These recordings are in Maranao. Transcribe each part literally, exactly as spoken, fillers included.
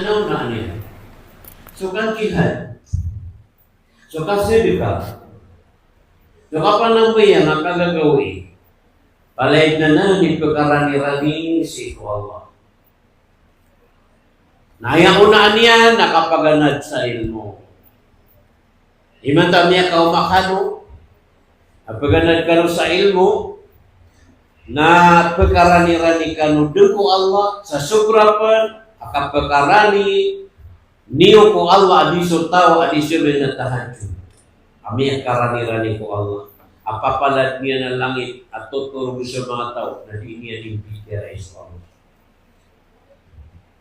Ano na niyan? So kangkihad, so kasadka, so kapanambayang a kagagawii, palaya dn anan i pkaranirani sii ko Allah. Na aya onaan iyan na kapaganad sa ilmo. Imanto a miyakaoma kano a pganad kano sa ilmo, na pkaranirani kano dn ko Allah sa sobra pn a kapakarani niyo ko Allah a di so taw a di so miyatahajjud. A miyakaranirani ko Allah a papalad niyan a langit a totorog sa manga taw na di niyan di mbitiyarai so Allah.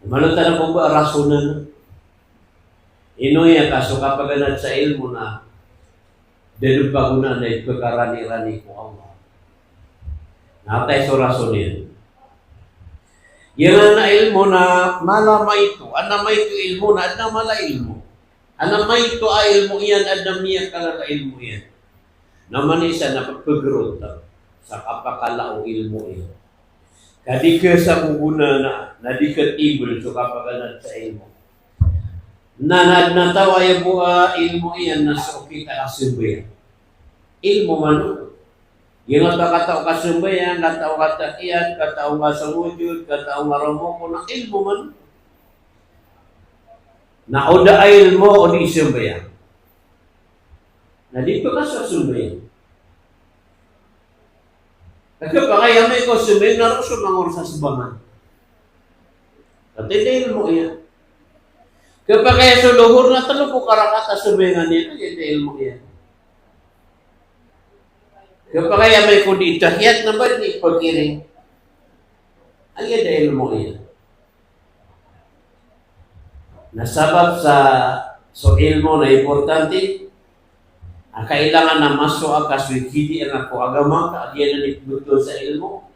Manotan ako ba rasonan? Ino aya ka so kapaganad sa ilmo na da dn pagonaan a ipkaranirani ko Allah? Na antaa i so rason iyan? Giyanan a ilmo na mala a maito, adn a maito a ilmo na adn a mala a ilmo. Adn a maito a ilmo iyan, adn a miyakalala a ilmo iyan. Na oman i isa na pphgrowth sa kapakala o ilmo iyan. Ka di ka sa gogona na, na di ka tibl so kapaganad sa ilmo. Na, na, na taw a aya bo a ilmo iyan na so okit a kasambayang. Ilmo man oto. Giyoto a katao kasambayang, katao katahiyat, katao nga sumujud, katao nga rumuku, na ilmo man oto. Na o da a ilmo o di sambayang, na di pkasasambayang. Ka khapakay amay ko sambayang na roo so manga oras a sbangan. Ka aya da ilmo iyan. Khapakay so lohor na tlo ko karakat a sambayangan iyan, aya da ilmo iyan. Khapakay amay ko di tahiyat na ba di pagiri, aya da ilmo iyan. Na sabap sa so ilmo na importante, a kailangan a masowa ka so ikidiya ngka ko agama ngka a giyanan i pmbtowan sa ilmo.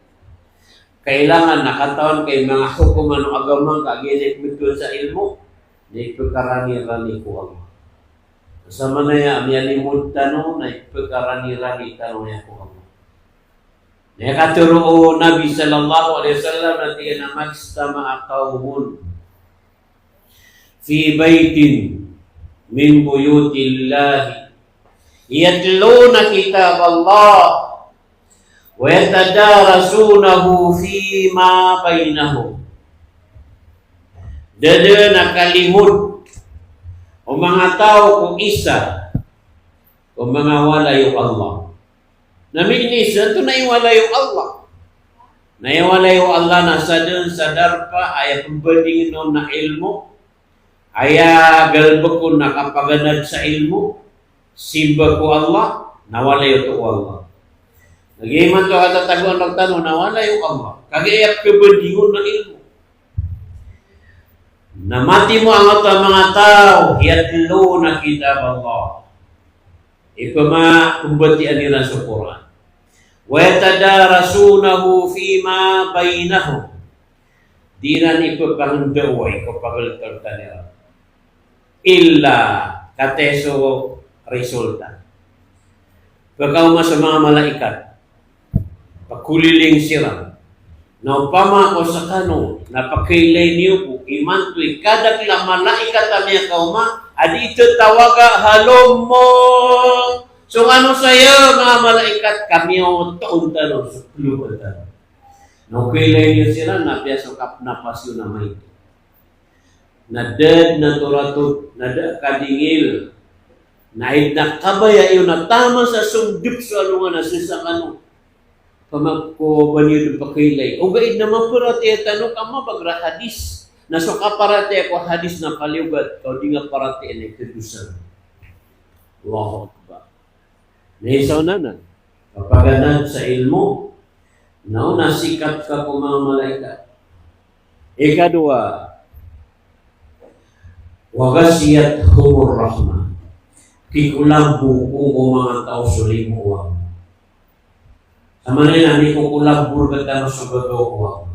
Kailangan na katawan ka i manga hokoman o agama ngka a giyanan i pmbtowan sa ilmo, na ipkaranirani ko Allah. Samanaya a miyalimod tano na ipkaranirani tano niyan ko Allah. Na aya katharo o Nabi sallallahu alaihi wasallam na tig iyan a, "Majtama'a qawmun fi baytin min buyutillahi yatluna kitaballah wa yatadarasunahu fima baynahum." Da dn a kalimod o manga taw ko isa ko manga walay o Allah. Na minisn antonaa i walay o Allah? Na aya walay o Allah na sadn sa darpa a aya pmbandingn on na ilmo, aya galbk on na kapaganad sa ilmo, simba ko Allah, na walay oto o Allah. Lagid imanto a katatagoan rktano na walay o Allah, kagiya aya pmbanding on na ilmo. Na matimo angkoto a manga taw, yatluna kitaballah. Ipmambatiyaa iran so Qur'an. Wa yatadarasunahu fima baynahum. Di iran ipphangndao, ipphangndao iran. Illa, katii so resulta. Pkaoma so manga malaikat, pkoliling siran. Na opama ko skano na pkhailay niyo bo imanto i kadakl a malaikat a miyakaoma a di tatawaga, "Halumma." So ngano saya, manga malaikat, ka miyaotoon tano so klobaan tano. Na o khailay niyo siran na apiya so kapnapas iyo na maito. Na da dn a toratod, na da a kadingil. Na aya dn a kabaya iyo na taman sa sondp so alongan a sii skano. Opama ko ba niyo dn pkhailay. Ogaid na maparatiyaya tano ka mabagra hadis. Na so kaparatiyaya ko hadis na kaliyogat, ka o di nga paratiyaya na ikadosa. Allahu Akbar. Na isa on anan, kapaganad sa ilmo, na ona sikat ka ko manga malaikat. Ikadowa, wa ghashiyathumur rahmah. Kikolambo ko manga taw so limo o Allah. Samanaya na mikokolambo rktano so gagaw o Allah.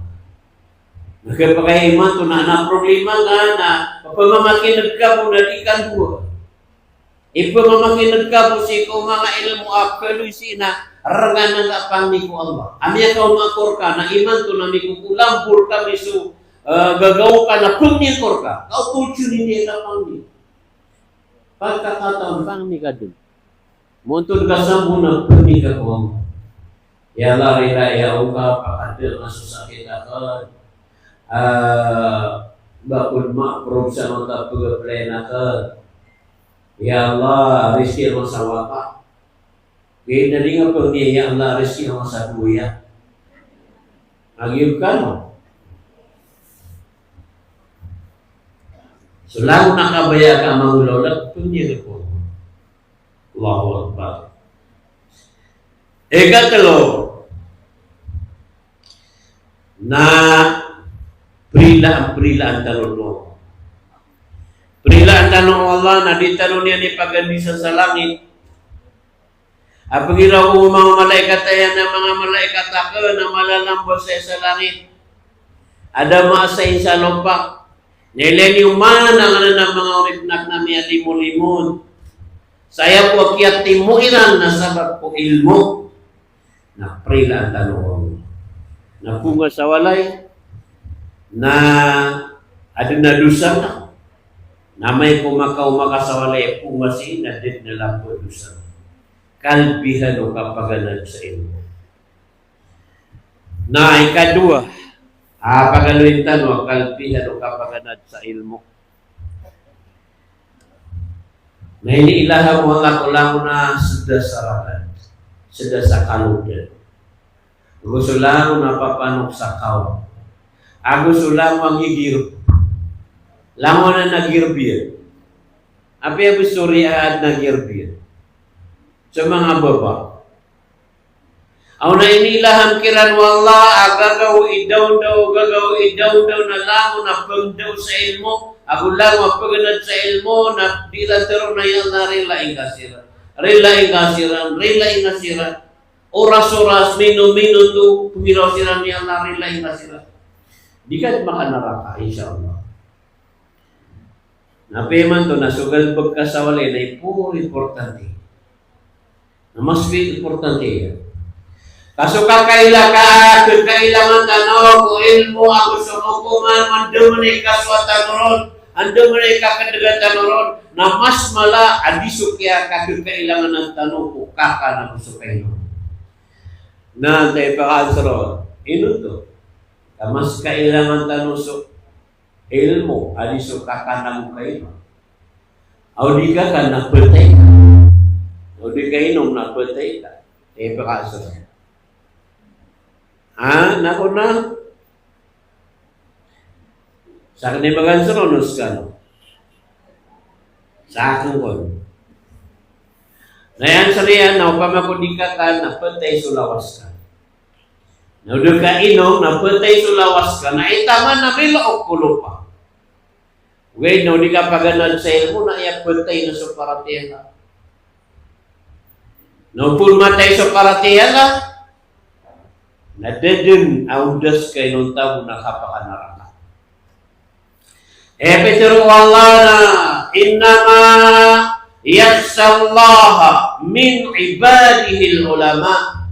Na khapakay imanto na, na problema nga na pamamakin'g ka bo na di ka ndoa. Ipmamakin'g ka bo sii ko manga ilmo a kaloy sii na rngan a pangni ko Allah. A miyakaoma ko rka na imanto na mikokolambo rkami so, Ah, gagaw ka na pangni ko rka. Ka opportunity ka pangni. Pagkakataon pangni ka dn. Montod ka sambo na pangni ka ko Allah. Ya Allah, rila ya Allah, pakadn a so sakit akn. Ah, ba ko dn ma-approve sa manga pag-apply akn. Ya Allah, rizki ako sa wata. Kaya na di nga pangni, ya Allah, rizki ako sa dowa. Agiyog kano. So langon a kabaya ka mangolawla, pangni ko Allah. Allahu Akbar. Ikatlo, na prilaan, prilaan tano o Allah. Prilaan tano o Allah, na di tano niyan ipagandisa sa langit. A pagiraw ko manga malaikat aya na manga malaikat akn a malalambos sa langit. A da maasa sa lopa. Na ilay niyo man angkanan a manga oripn akn a miyalimolimo. Sa aya bo a kiyatimo iran na sabap ko ilmo. Na prilaan tano o Allah. Na phoon ka sa walay. Na adn a dosa ka. Na amay ko makaoma ka sa walay, phoon ka sii na da dn a lambo a dosa. Kalbihan o kapaganad sa ilmo. Na ikadowa a pagaloyin tano a kalbihan o kapaganad sa ilmo. Na iniilaham o Allah ko langon a sda sa ragad, sda sa kalodan. Ago so langon a papanok sa kawan. Ago so langon a gigirb. Langon a nagirb iyan. Apiya bo so riya a nagirb iyan. So manga baba. Aw na iniilaham kiran o Allah a gagaw i dawndaw, gagaw i dawndaw na langon a pngdaw sa ilmo, ago langon a pganad sa ilmo, na di iran tharoon a ya Allah, rilaan ka siran. Rilaan ka siran, rilaan ka siran. Oras-oras, minut-minut o pngiraw siran, ya Allah, rilaan ka siran. Di ka makanaraka, insha Allah. Na apiya imanto na so galbk ka sa walay na ipor importante. Na mas pi importante iyan. Ka so kakaila ka, kakailangan tano ko ilmo ago so kokoman, andamanaya i kasowa tano ron, andamanaya i kakdga tano ron, na mas mala a di so kiyakakailangan tano ko kakan ago so kainom. Na antaa i pakansro, ino oto? Ka mas kailangan tano so ilmo a di so kakan ago kainom. Aw di kakan na pthay ka. Aw di kainom na pthay ka. Eh, pakaso. Ha, na ko na. Sa kani bagan sa nonos ka no. Sa akn kon. Na iyan sa riyan na opama ko di kakan na pthay so lawas ka. Na o di kainom na pthay so lawas ka, na itaman na milook ko lopa. Ogaid na o di kapaganad sa ilmo na aya pthay na so paratiyaya ka. Na opama matay so paratiyaya ka, na da dn a ondas ka inonta bo na kapakanaraka. Aya pitharo o Allah na, "Innama yakhshallaha min ibadihil ulama."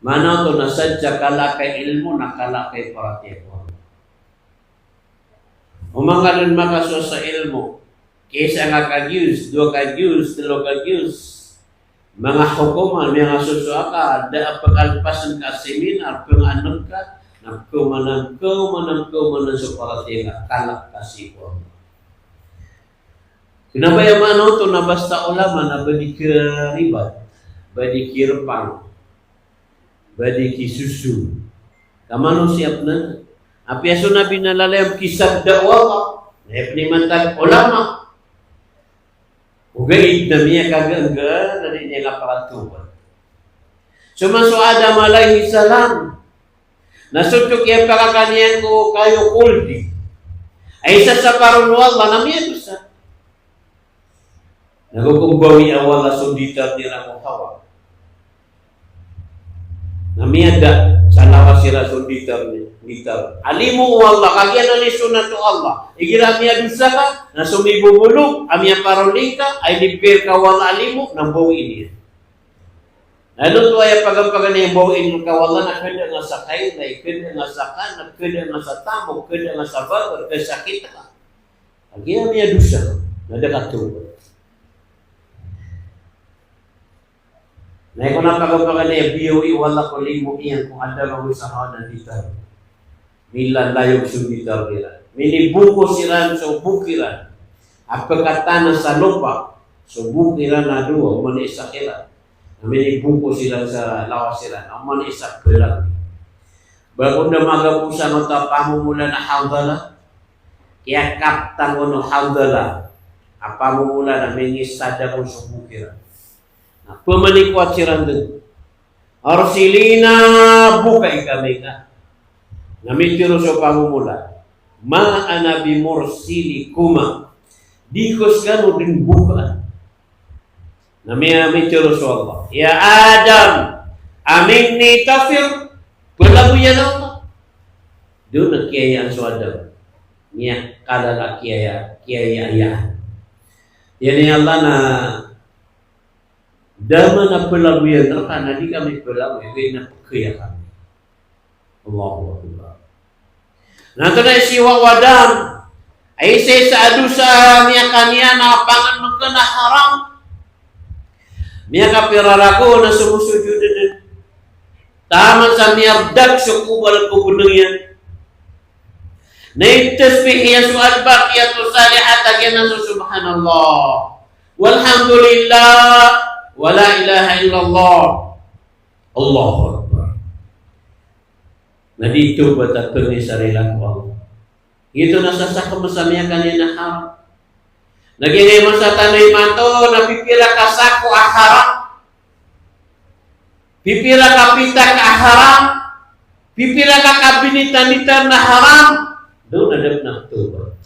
Maana oto na sadn sa kala ka ilmo na kala ka paratiyaya ko Allah. Oman ka dn makasowa sa ilmo, kisa nga ka juz, dowa ka juz, tlo ka juz. Manga hokoman, manga sosowa ka, da a pkalpasn ka seminar, pngan'g ka, na komanan, komanan, komanan so paratiyaya ka, kalk ka sii ko Allah. Kna ba aya maana oto na basta ulama na ba di karibat, ba di kirpang, ba di kisoso. Ka manosiya pn anan. Apiya so Nabi na lalayon kisabda o Allah, na aya pn i mantag ulama. Ogaid na miyakagaga na di niyan kapakatawbat. So man so Adam alayhis salam, na so tok iyan pakakaniyan ko kayo kuldi. Ay sa saparon o Allah na miyadosa. Na go ko mbawi o Allah so nditar iyan ko Hawa. Na miyada sa lawas iran so nditar iyan, nditar. A limo o Allah, kagiya na niyan so sunnat o Allah. Igira a miyadosa ka, na so mibobolog, a miyaparoli ka, a inibgay rka o Allah a limo, na mbawi iyan. Ino oto aya pagampaganay a bawain ka o Allah na keda nga sa kailay, keda nga sa kanak, keda nga sa tamok, keda nga sa babar, keda sa sakit ka. Kagiya miyadosa, na da ka tawbat. Na ino na pagampaganay a biyawi o Allah ko limo iyan ko adama o isa ka na di taro. Milalayog so di taro iran. Minibongkos iran so bok iran a pekatana sa lopa, so bok iran a dowa, oman i isa kiran. Na minibongkos iran sa lawas iran, oman i isa pelag. Ba ko da magaposan oto a pamomola na Hanzalah, kiyakaptan o Hanzalah a pamomola na mingisadang o so bok iran. Na pemanikoat siran den. Arsilina, bokai kami ka. Na mitharo so pamomola, ma ana bimursilikuma. Di ko sekano den bokaan. Na miya, mitharo so Allah, ya Adam, aminni tafir, pelagoyan Allah. Doon na kiyayaan so Adam. Miyakalala kiyaya, kiyayaan. Iyan i Allah na da man a pelagoyan reka na di kami pelagoy, oway na pekhaya kami. Allahu Akbar. Na antonaa i siyowa o Adam a isa-isa a dosa a miyakaniyan a pangeneken a haram. Miyakapira ragon a somosojod den taman sa miyardak so kobal ko beneng iyan. Na itasbih iyan so al-baqiyatus salihat a giyanan so subhanallah, walhamdulillah, wala ilaha illallah. Allahu Akbar. Na di tawbat a pengisa rila ko Allah. Giyoto na sasak ko masa miyakaniyan a haram. Na giya masa tano imanto na pipira ka sako a haram. Pipira ka pitak a haram. Pipira ka kabinitan-bitan a haram. Doon na da pn a tawbat.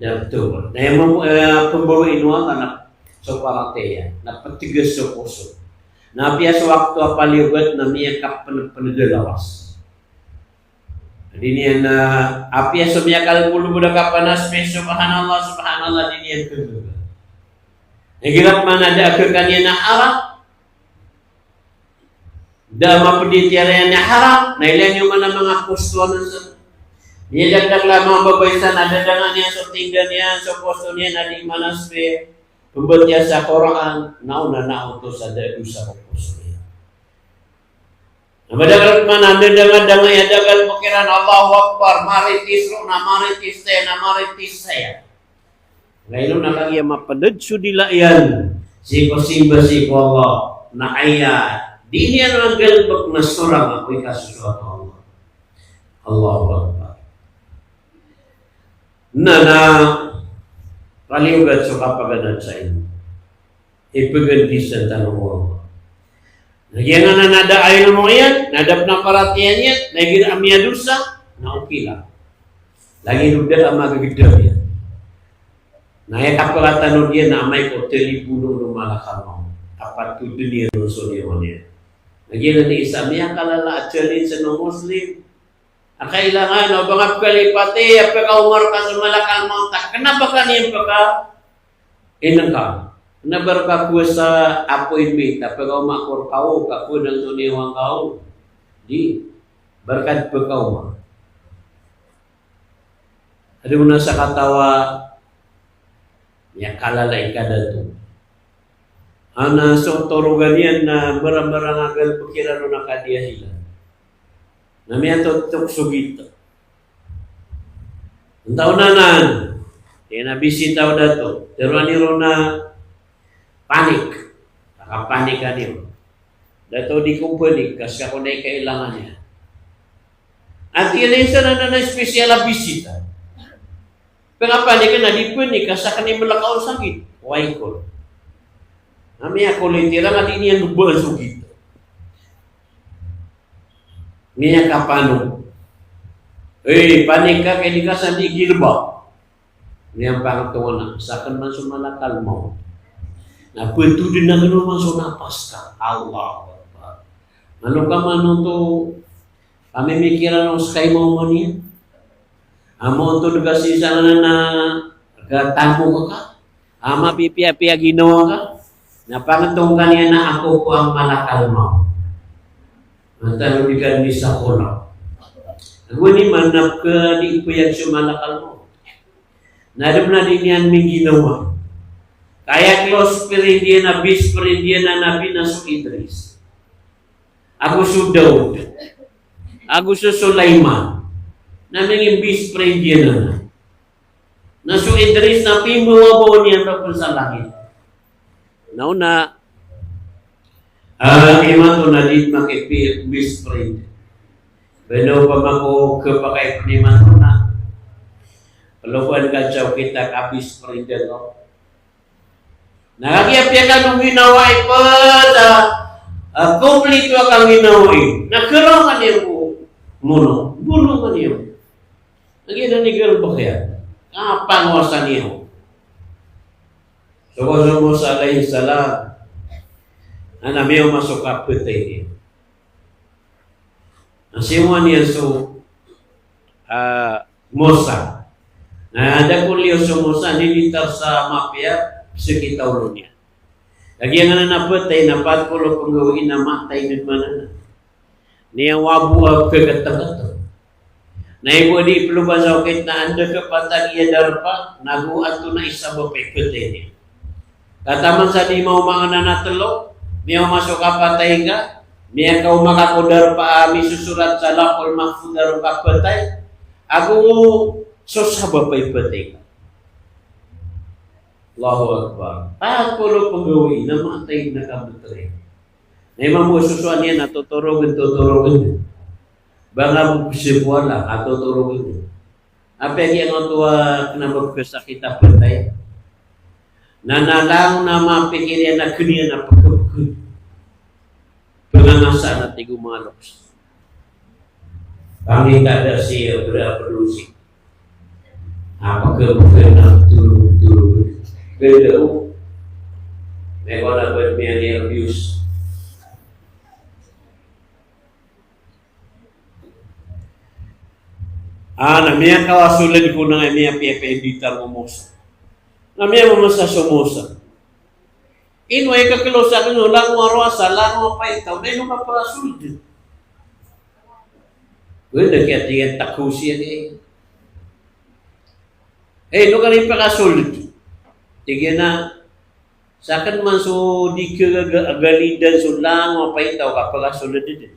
Na pto, na aya mambo, eh, pembawai o Allah na so paratiyaya, na petegas so poso. Na apiya so wakto a paliyogat na miyakapened-pened a lawas. Di niyan, eh, apiya so miyakalbod-lbod a kapanas, subhanallah, subhanallah, di niyan kegaga. Na igira pman a da a kekaniyan a haram, da a maped i tiyara iyan a haram, na ilaya niyo man a manga posto anan san. Miyadakdakl a manga babay san a dadangan iyan so tingga niyan, so posto niyan a di manas pe pembatiya sa Qur'an, na ona na oto sa da a dosa ko posto niyan. Na madakl man a dadangadanga iyan a dagal pekiran, Allahu Akbar, maritis roo na maritis saya, na maritis saya. Nggaino na kagiya mapened so dila iyan sii ko simba sii ko Allah, na aya di niyan manggalebek na sorang a ko ikasosoat o Allah. Allahu Akbar. Na, na paliyogat so kapaganad sa ilmo. Ipegandisan tano o Allah. Na giyanan na da a ilmo iyan, na da pn a paratiyaya niyan, na igira a miyadosa, na okey la. Lagid o da a magagedam iyan. Na aya kapakatano iyan na amay ko taliponon o malakal mawt a patoden iyan on so niyawa niyan. Na giyanan i isa a miyakalala a challenge o Muslim. A kailangan o ba nga pkalipati a pkaoma rka so malakal mawt a kna ba ka niyan pka inengka. Kna ba rka kowa sa appointment a pkaoma ko rka o, ka kowa dn so niyawa ngka o. Di, ba rka di pkaoma. Adi mo na sakataw a miyakalala i kadato. Ana so torogan iyan na mbarambarang a galebek iran on a kadiyahilan. Na miyatotok so gita. Antaa on anan, aya na bisita o dato. Teroa niyo ron a panik. Kakapanik a niyo. Dato, di ko panik, ka ska ko na i kailangan iyan. Ati iyan a isa na, na, na special a bisita. Pkapanik na di panik, ka sakn i mlka o sakit. Wai ko. Na miyakolit iran a di niyan dbaan so gita. Miyakapanog. Eh, panik ka, kay di ka san di gilba. Miyapangtongan a, sakn man so malakal mawt na patoden akn on man so napas ka. Allahu Akbar. Ano ka man oto, pamimikiran o ska i maoma niyan. Amo oto dn ka sii sa nganan a katamok ka. A mapipiyapiya ginawa ka. Na pangtong kaniyan a ako ko a malakal mawt. Antano di ka di sa kolaw. Ago niyan man na pkadipoyan so malakal mawt. Na da pn a di niyan mingginawa. Ka aya close friend iyan a best friend iyan a Nabi na so Idris. Ago so Daud. Ago so Sulaiman. Na mingin best friend iyan anan. Na so Idris na pimbawabaw niyan roo pn sa langit. Na ona, ah, imanto na di makipi-, best friend. Beno pamako kepakay pn imanto na. Ploban ka jaw kita ka best friend dn ko. Na kagiya piyakanong ginawa i pd a, ah, komplito a kangginawai. Na keraw kaniyan ko mono. Bono kaniyan. Lagid a nigalbk iyan. Kapangawasa niyan. So, so Musa alayhis salam. Na miyaoma so kapatay niyan. Na siyowa niyan so, ah, Musa. Na da ko liyo so Musa, ninitar sa mapiya, pzakit a olo niyan. Kagiya anan a patay na pat ko lo pnggawii na matay dn man anan. Niyan wabo a keketengketeng. Na ibo di ploban sa okit na anda kapatay iya darpa, nago antonaa i sabap a ipatay niyan. Ka taman sa di maoma anan a telo, miyaoma so kapatay ka, miyakaoma ka ko darpa a misosorat sa Lawhul Mahfuz a roo ka patay, ago so sabap a ipatay ka. Allahu Akbar. Pat ko lo pnggawii na matay na kabtri. Na imanto so sowa niyan na totorogn, totorogn. Ba nga bo pzapowala, a totorogn. Apiya giya nga oto a kna ba pkhasakit a patay. Na, na langon a mapikir iyan a kn iyan a pkhapkhn. Pangangasa na tig o manga loks. Pangita da si Abra Abrusi. Apa ke bukan nak turun-turun? Beda, oh. Mekona buat miyan ni abuse. Ah, na miyakawasoled ko na nga miyapiyapiya di tang o Musa. Na miyamamasa so Musa. Ino ay kaklosa kano, langon a rowasa, langon a paitaw, na ino ka pakasold? Wala, kiya tig iyan, takosi iyan, eh. Eh, ino ka di pakasold? Tig iyan a, sakn man so di kagagalidan so langon a paitaw ka pakasold dn.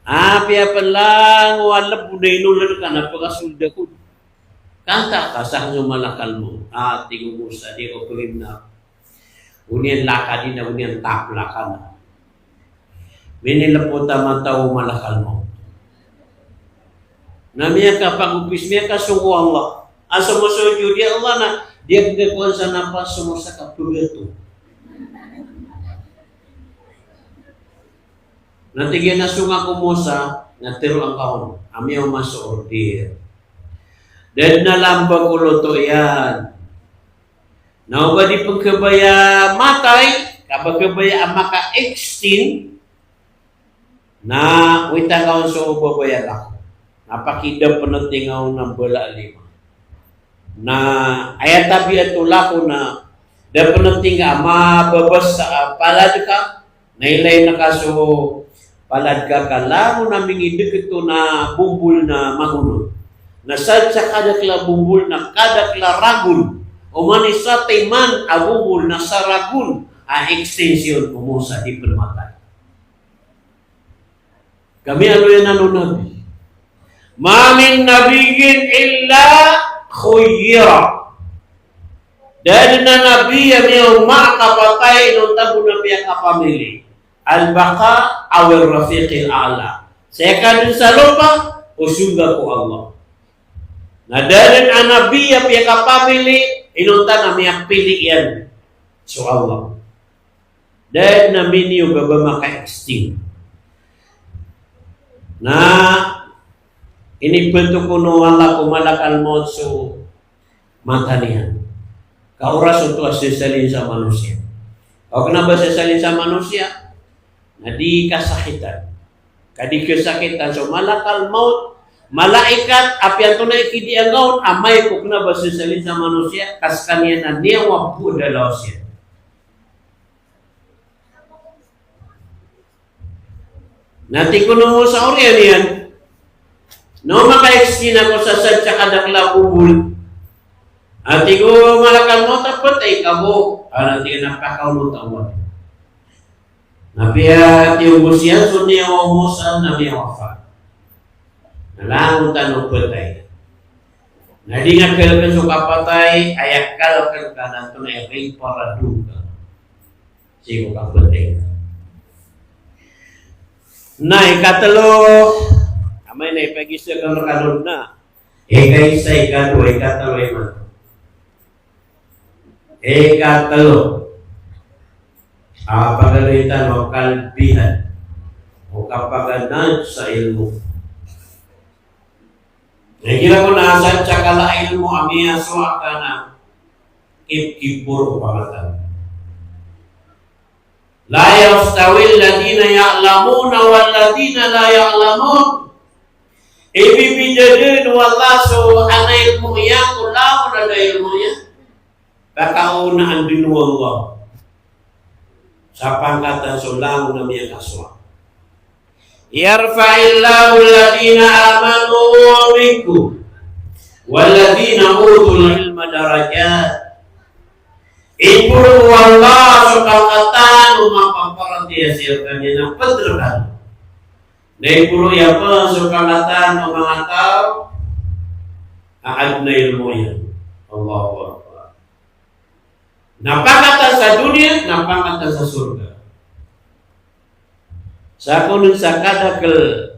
Apiya pn langon a lbo na inolan ka na pakasold ako. Kanta ka sa so malakal mawt. Ah, tig o Musa, di ako pagimna. O niyan lakad iyan, o niyan taplakan. Minilpot a mata o malakal mawt. Na miyakapagopis, miyakasong ko Allah. A somosold i Allah na, di ako kowan sa napas, somosa ka pagato. Na tig iyan a song ako Musa, na tero angka on, a miyaoma so order. Da dn a lamba ko loto iyan. Na oba di pn kabaya matay, ka ba kabaya a maka-extend, na wita ngka on so babaya lako. Na pakida pn a tig ngka on a bala a lima. Na aya tabiat o lako na da pn a tig ngka a mababasa a palad ka, na ilay ngka so palad ka ka langon a mingidkt on a bombol na magonot. Na sadn sa kadakl a bombol na kadakl a ragon. Oman i satiman a bombol na sa ragon a extension o Musa di pn matay. Ka miyaaloy anan o Nabi. Ma min nabiyyin illa khuyyira. Da dn a nabi a miyaoma a kapatay inonta bo na piyakapamili. Al-baqa aw ar-rafiqil a'la. Saya ka dn sa lopa, o song ka ko Allah. Na da dn a nabi a piyakapamili, inonta na miyapili iyan so Allah. Da dn a miniyog a ba maka-extend. Na inibantokan o Allah ko malakal mawt so mata niyan. Ka oras oto a sesalin sa manosiya. O kna ba sesalin sa manosiya, na di kasakitan. Ka di kasakitan so malakal mawt, malaikat, apiya antonaa i kidiya ngka on, amay ko kna ba sesalin sa manosiya, ka skaniyan na niyawa bo da lawas iyan. Na tig o Musa, oriyan iyan. Na o makaiskin ako sa sadn sa kadakel a bobol. A tig o malakal mawt a phatay ka bo. A na tig iyan a pakaonot a wad. Na piya tiyombos iyan so niyawa o Musa na miyawafat. Na langon tano phatay. Na di nga kalken so kapatay, aya kalken ka na antonaa i riparado ka sii ko kapatay. Na ikatelo, amay na ipagisa ka rkano na. Ikaisa, ikadowa, ikatelo, iman. Ikatelo. A, pagaloy tano a kalbihan o kapaganad sa ilmo. Na igira ko na asad sa kala a ilmo a miyasowa ka na kipkiporo pangatan. La yastawil ladhina ya'lamuna wal ladhina la ya'lamun. Ibibida dn o Allah so aden a ilmo iyan ko langon a da a ilmo iyan. Pakaonaan dn o Allah sa pangkatan so langon a miyakasowa. Yarfa'illahu alladhina amanu minkum walladhina utul ilma darajat. Iporo o Allah so pangkatan o mapaparatiyaya sii rkaniyan a pd rkano. Na iporo iyan pn so pangkatan o manga taw a aden a ilmo iyan. Allahu Akbar. Na pangkatan sa doniya, na pangkatan sa sorga. Sa kon sa kadakel,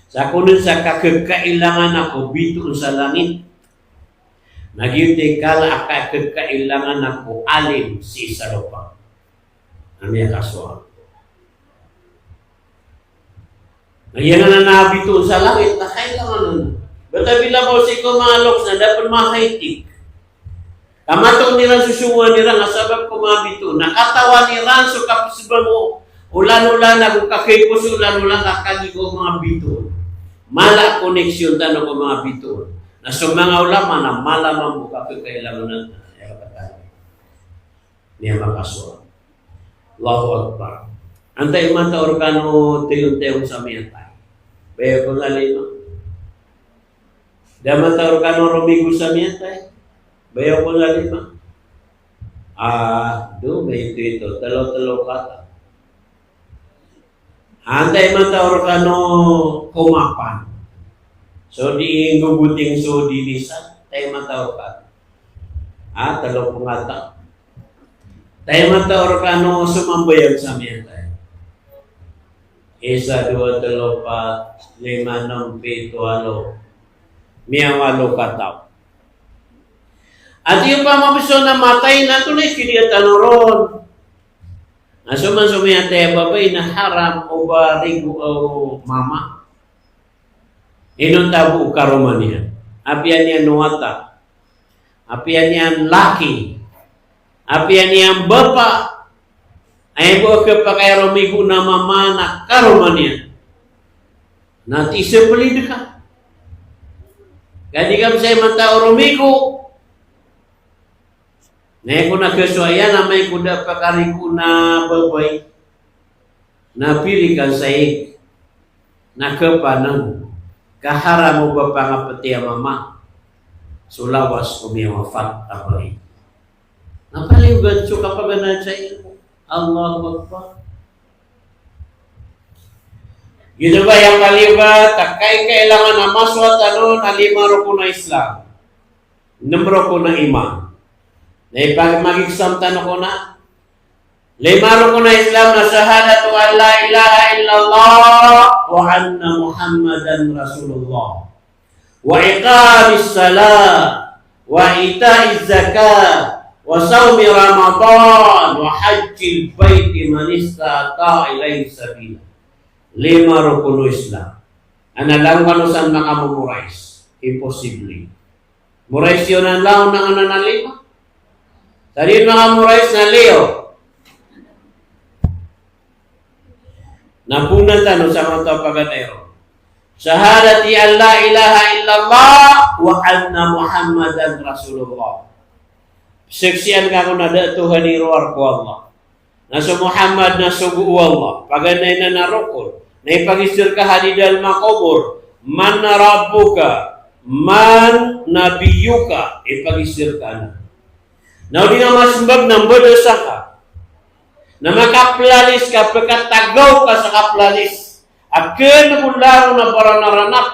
sa kon sa kakekailangan ako bitoon sa langit, na giyoto i kala a kakekailangan ako alim sii sa lopa a miyakasowa. Na giyanan a bitoon sa langit na kailangan on. Bata bila ko sii ko manga loks na da pn ma-high-tech. Ka matoon iran so songowan iran a sabap ko manga bitoon. Na katawan iran so kapsbang o olan-olan ago kakaipo so olan-olan ka kagiya ko manga bitoon. Mala a koneksyon tano ko manga bitoon. Na so manga ulama na mala mambo kakekailangan on. Aya kapatay. Miyakasowa. Allahu Akbar. Antaa i mataw rkano tiyontay sa miyatay? Baya ko sa lima. Da mataw rkano romigo sa miyatay? Baya ko sa lima. Ah, do, ba ito, ito. Telo, telo kata. Antaa i mataw rkano komapan? So di nggogoting so di bisa, antaa i mataw rkano? Ah, telo pngata. Antaa i mataw rkano so mambayag sa miyatay? Isa, dowa, telo, pat, lima, nem, pito, walo. Miyawalo kataw. Ati opama bs on na matay na antonaa i kidiya tano ron? Na so man so miyatay a babay na haram o ba rigo o mama. Inonta bo o karoma niyan. Apiya niyan wata. Apiya niyan laki. Apiya niyan bapa. Aya bo a kapakay a romigo na mama na karoma niyan. Na ti seplid ka. Ka di ka bs a mataw a romigo. Na aya ko na kasowa iyan amay ko da pakarigo na babay. Na piri kan saig. Na kapanang. Ka haram o ba pangapti a mama so lawas ko miyawafat a babay. Na paliyogat so kapaganad sa ilmo. Allahu Akbar. Giyoto ba aya paliyogat a kaikailangan a masowa tano na lima rokon a Islam. Nem rokon a iman. Na ipamag-exam tano ko na. Lima rokon a Islam na shahadatu an la ilaha illallah wa anna Muhammadan Rasulullah. Wa iqamis salah, wa ita'iz zakah, wa saumi Ramadan, wa hajjil baiti man istata'a ilaihi sabila. Lima rokon o Islam. Ana langon kano san makamemorize. Imposible. Morais iyo nan langon anan a lima. Sa di makamorais na liyo. Na pona tano sa manga taw a paganay ron. Shahadati an la ilaha illallah wa anna Muhammadan Rasulullah. Saksian ka ko na da a Tuhan i rowar ko Allah. Na so Muhammad na sogo o Allah, paganay na na rokon. Na ipagister ka ha didal makobor, "Man rabbuka? Man nabiyyuka?" Ipagister ka anan. Na o di nga masembag na mbedesa ka. Na makaplalis ka, pekatagaw ka sa kaplalis. Aken ko laro na baranaranap,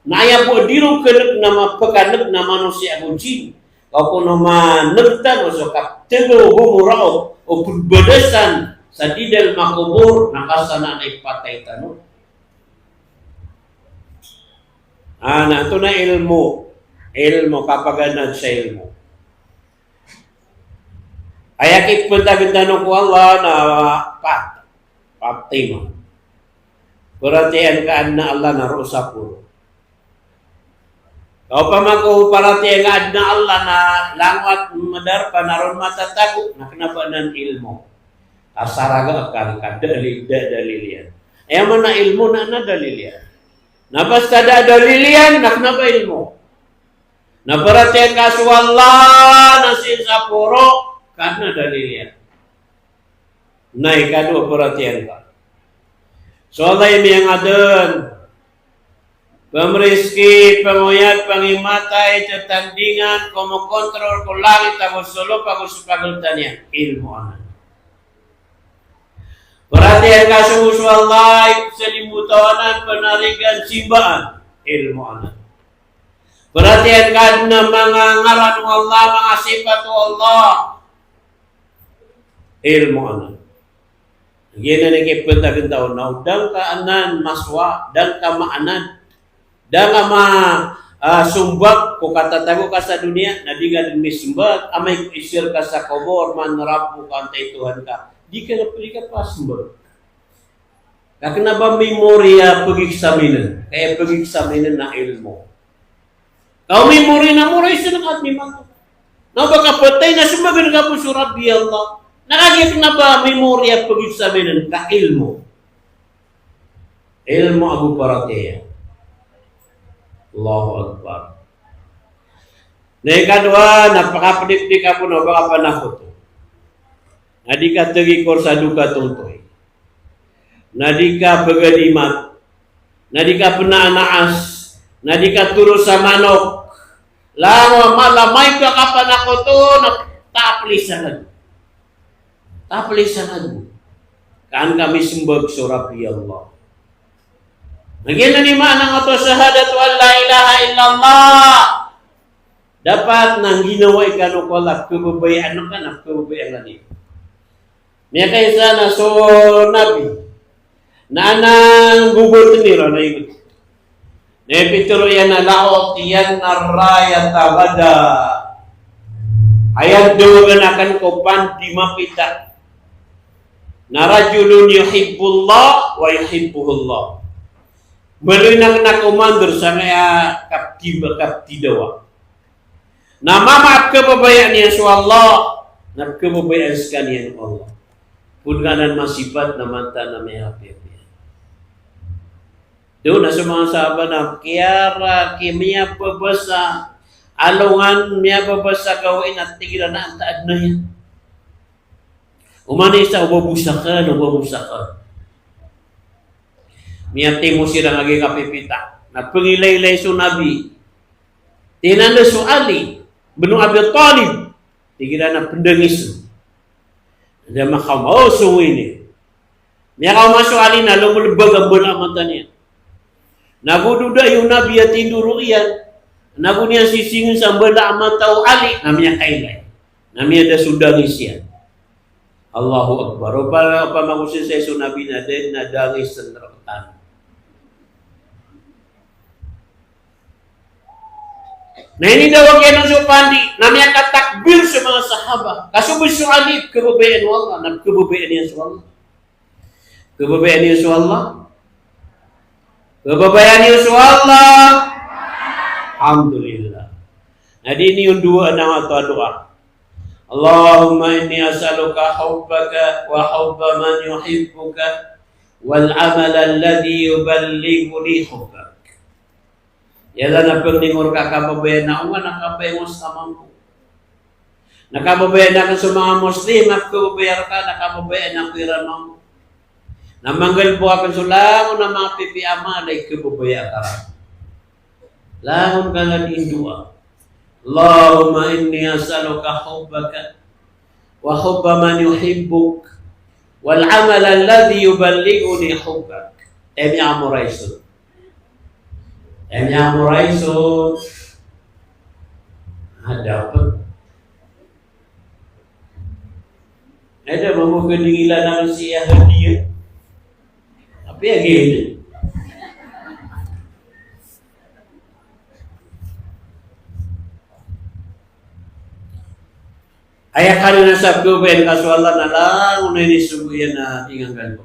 na aya bo di ron keneg na mapekaneg na manosiya ago jin. Ka o kono maneg tano so kaptegaw o homoraot o pembedesan sa didal makobor na kasanaan a ipatay tano. Ah, na antonaa i ilmo? Ilmo, kapaganad sa ilmo. Aya kipentagn tano ko Allah na pat, Fatima. Paratiyayaan ka adn a Allah na roo sa poro. Ka opama ko paratiyayaan ka adn a Allah na langowan, madarpa, na roo matatago, na kena ba anan ilmo? Asar a ga akal ka, dalil, da, dalil iyan. Aya maana ilmo na, na dalil iyan. Na basta da dalil iyan, na kena ba ilmo? Na paratiyayaan ka so Allah na sii sa poro, ka adn a dalil iyan. Na ikadowa, paratiyayaan ka so Allah i miyangadn, pemeriski, pengoyat, pengimatay, tetandingan, komokontrol ko langit ago so lopa ago so pageltan iyan, ilmo anan. Paratiyayaan ka so, so Allah i pesalimbotawan, penarigan, simbaan, ilmo anan. Paratiyayaan ka adn a manga ngaran o Allah, manga sipat o Allah, ilmo anan. Giyanan i kipentagn tano, na o da ngka anan masowa, da ngka maanad, da ngka ma, ah, sombag ko katatago ka sa doniya, na di ngka dn misembag, amay ko iser ka sa kobor, "Man rabbuka?" antaa i Tohan ka, di ka, di ka pasembag. Ka kena ba memory a pag-examinen, ka aya pag-examinen na ilmo. Ka o memory na moray sii ka mimato. Na o ba ka petay na sembag ka bo so Rabbi Allah. Na kagiya kena ba memory a pag-examinen ka ilmo. Ilmo ago paratiyaya. Allahu Akbar. Na ikadowa, na pakapedipedi ka bo na o ba ka panakoto. Na di ka tegikor sa doka tontoy. Na di ka pegadimat. Na di ka penaan a as. Na di ka toro sa manok. Langowan mala, amay ka kapanakoto, na taplisan ago. Taplisan ago. Ka an ka misembag so Rabbi Allah. Na giyanan i maana angkoto a shahadatu an la ilaha illallah. Dapat na ginawai kano ko Allah, kebabayaan ka na kebabayaan ka niyan. Miyakaisa na so Nabi na anan gogoten iran a igot. Na ipitharo iyan a, "La u'tiyanna ar-rayata ghadan." Aya dawagan aken ko pandi mapita na rajulun yuhibbullah wa yuhibbuhullah. Maloy na kena ko mandar sangkaya kapti, kaptidawa. Na mama a kebabayaan iyan so Allah, na kebabayaan sekaniyan o Allah. Pud ka anan masipat na manta na miyapiyapiya. Doon na so manga sahaba na kiyara, ki-, miyababasa alongan, miyababasa gawii na tig iran a antaa dn aya. Oman i isa, o ba bo saken, o ba bo saken. Miyatimo siran a giya kapipita. Na pengilaylay so Nabi. Tinan da so Ali bin Abi Talib. Tig iran a pendangis. Da makaoma o so ini. Miyakaoma so Ali na lombol baga mbala a mata niyan. Na go doda iyo Nabi a tindoro iyan. Na go niyan sisingin sa mbala a mata o Ali. Na miyakailay. Na miyada so dangis iyan. Allahu Akbar. Opama, opama ko sisay so Nabi na da, na dangis sa neraka. Na inidawag iyan on so pandi, na miyakatakbir so manga sahaba. Ka so bo so Ali, kebabayaan o Allah, na kebabayaan iyan so Allah. Kebabayaan iyan so Allah. Kebabayaan iyan so Allah. Alhamdulillah. Na di niyo ndowaan angkoto a doa. Allahumma inni as'aluka hubbaka wa hubba man yuhibbuka wal amala alladhi yuballighuni hubbak. Ya Allah, na pangni ko rka a kababayaan ako, na kababayaan ko so kamangko. Na kababayaan akn so manga Muslim a kababaya rka, na kababayaan ako iran mambo. Na manggalbk akn so langon a manga pipiya a mala i kababaya ka. Langon ka na di ndoa. Allahumma inni as'aluka hubbaka wa hubba man yuhibbuk wal amala alladhi yuballighuni hubbak. Aya miyakamoraiso. Aya miyakamoraiso. Ada apa? Ada mambo ka di ngilaan si Yahudi. Apiya gini. Aya karina sa kababaya ka so Allah na langon a inisogo iyan na di nggalbk.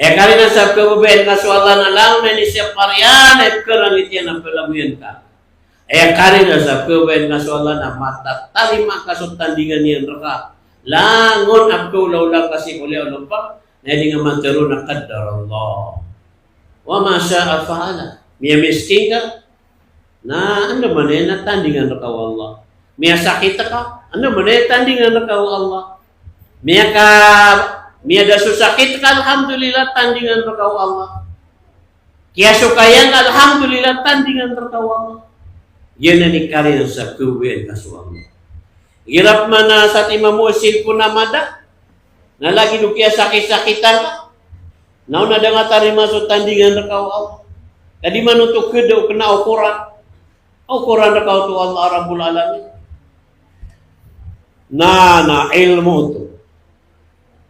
Aya karina sa kababaya ka so Allah na langon a inisapar iyan na ipkarangit iyan a palagoyan ka. Aya karina sa kababaya ka so Allah na matatarima ka so tandingan iyan rka. Langon a kaolaola ka sii ko liyawaw o lopa, na di nga mataro na qaddarallah wa ma sha'a fa'ala. Miyamiskin ka, na andamanaya na tandingan rka o Allah. Miyasakit ka, andamanaya tandingan rka o Allah. Miyaka, miyada so sakit ka, alhamdulillah, tandingan rka o Allah. Kiyasokaya ngka, alhamdulillah, tandingan rka o Allah. Giyanan i karina sa kababaya ka so Allah. Igira pman a satiman mo a cellphone a mada, na lagid o kiyasakit-sakitan ka, na o na da nga tarima so tandingan rka o Allah. Ka di man oto keda o kena o Qur'an. O Qur'an rka oto o Allah Rabbul Alamin. Na, na ilmo oto.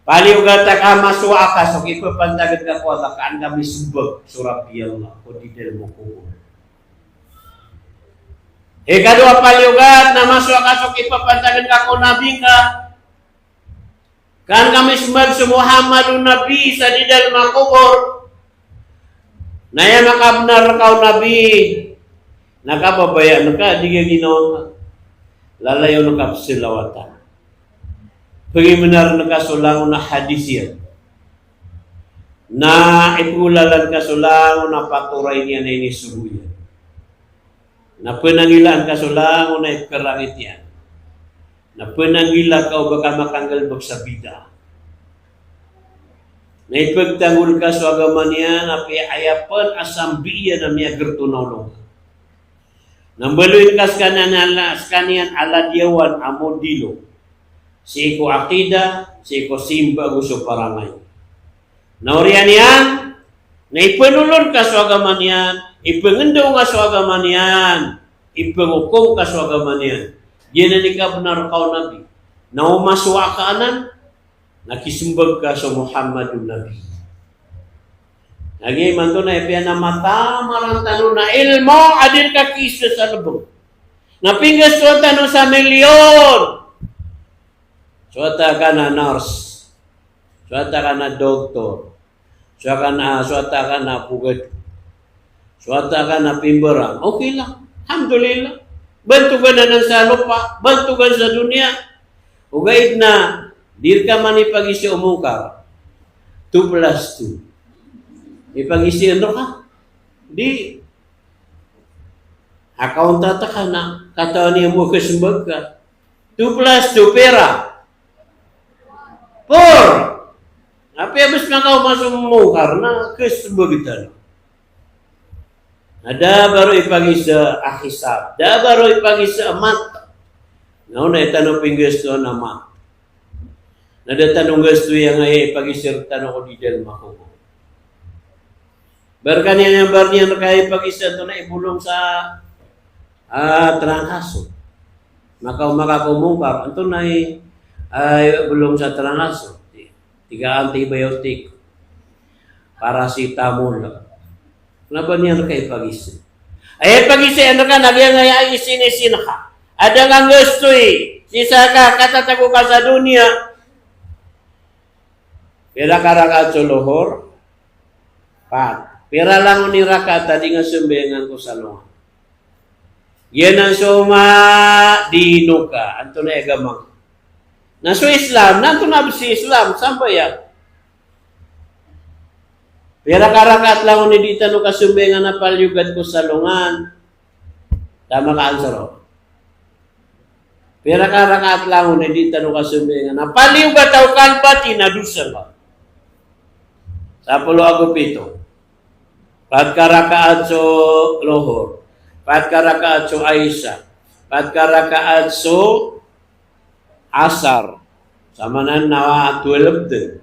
Paliyogat a kamasowa ka so kipapantagn ka ko Allah, ka an ka mismbag so Rabbi Allah ko di dalm o kobor. Ikadowa a paliyogat na masowa ka so kipapantagn ka ko Nabi ngka, ka an ka mismbag so Muhammadun Nabi sa di dalm a kobor. Na aya makabnar rka o Nabi, na kababayaan ka, di ka ginawa ngka. Lalayon ka psalawatan. Pagimnar ka so langon a hadis iyan. Na ipgolalan ka so langon a patoray niyan a inisogo iyan. Na pnangilaan ka so langon a ipkarangit iyan. Na pnanggila ka o ba ka makanggalbk sa bid'ah. Na ipagtanggol ka so agama niyan, apiya aya pn a sambi iyan a miyagrto na olo ngka. Na mbaloyin ka skaniyan a la-, skaniyan a ladiyawan a modelo. Sii ko aqidah, sii ko simba ago so parangay. Na oriyan iyan, na ipnolon ka so agama niyan, ipngndaw ka so agama niyan, ipngokom ka so agama niyan. Giyanan i kabnar ka o Nabi. Na o masowa ka anan, na kismbag ka so Muhammadun Nabi. Na giya imanto na ipiya na matamaran tano na ilmo a di rka kiisa sa lbng. Na pinggastoan tano sa milyon. Sowata ka na nurse. Sowata ka na doktor. Sowata ka na, sowata ka na pogad. Sowata ka na pimbarang. Okay lang. Alhamdulillah. Bantogan anan sa lopa, bantogan sa doniya. Ogaid na di rka man ipagisa o Mungkar. Two plus two. Ipagisa rka. Di. Accountant ka na, katawan iyan bo a kasmbag ka. Two plus two pira? Four. Apiya bs makaoma so Mungkar na kasmbag tano. Na da a ba ron ipagisa a hisab. Da a ba ron ipagisa a math. Na onay tano pinggastoan a math. Na da tano nggastoy angkaya ipagisa rktano ko di dalm a kobor. Ba rkaniyan, ba rkaniyan rka ipagisa antonaa i bolong sa, ah, trangkaso. Makaoma ka ko Mungkar, antonaa i, ah, bolong sa trangkaso. Tig ka antibiotic. Paracetamol. Kna ba niyan rka ipagisa. Aya ipagisa iyan rka na giyangkaya a isin-isin ka. Adn a nggastoy. Sii sa ka, katatago ka sa doniya. Pira ka rakaat so lohor? Pat. Pira langon i rakaat a di nga sambayangan ko salongan? Giyanan so madino ka, antonaa i agama ngka? Na so Islam, na antonaa bs i Islam, sambayang. Pira ka rakaat langon i di tano kasambayangan a paliyogat ko salongan? Da a maka-answer o. Pira ka rakaat langon i di tano kasambayangan? Na paliyo ba taw kalbati na dosa ka. Sapolo ago pito. Pat ka rakaat so Lohor. Pat ka rakaat so Aisa. Pat ka rakaat so Asar. Samanan na twelve den.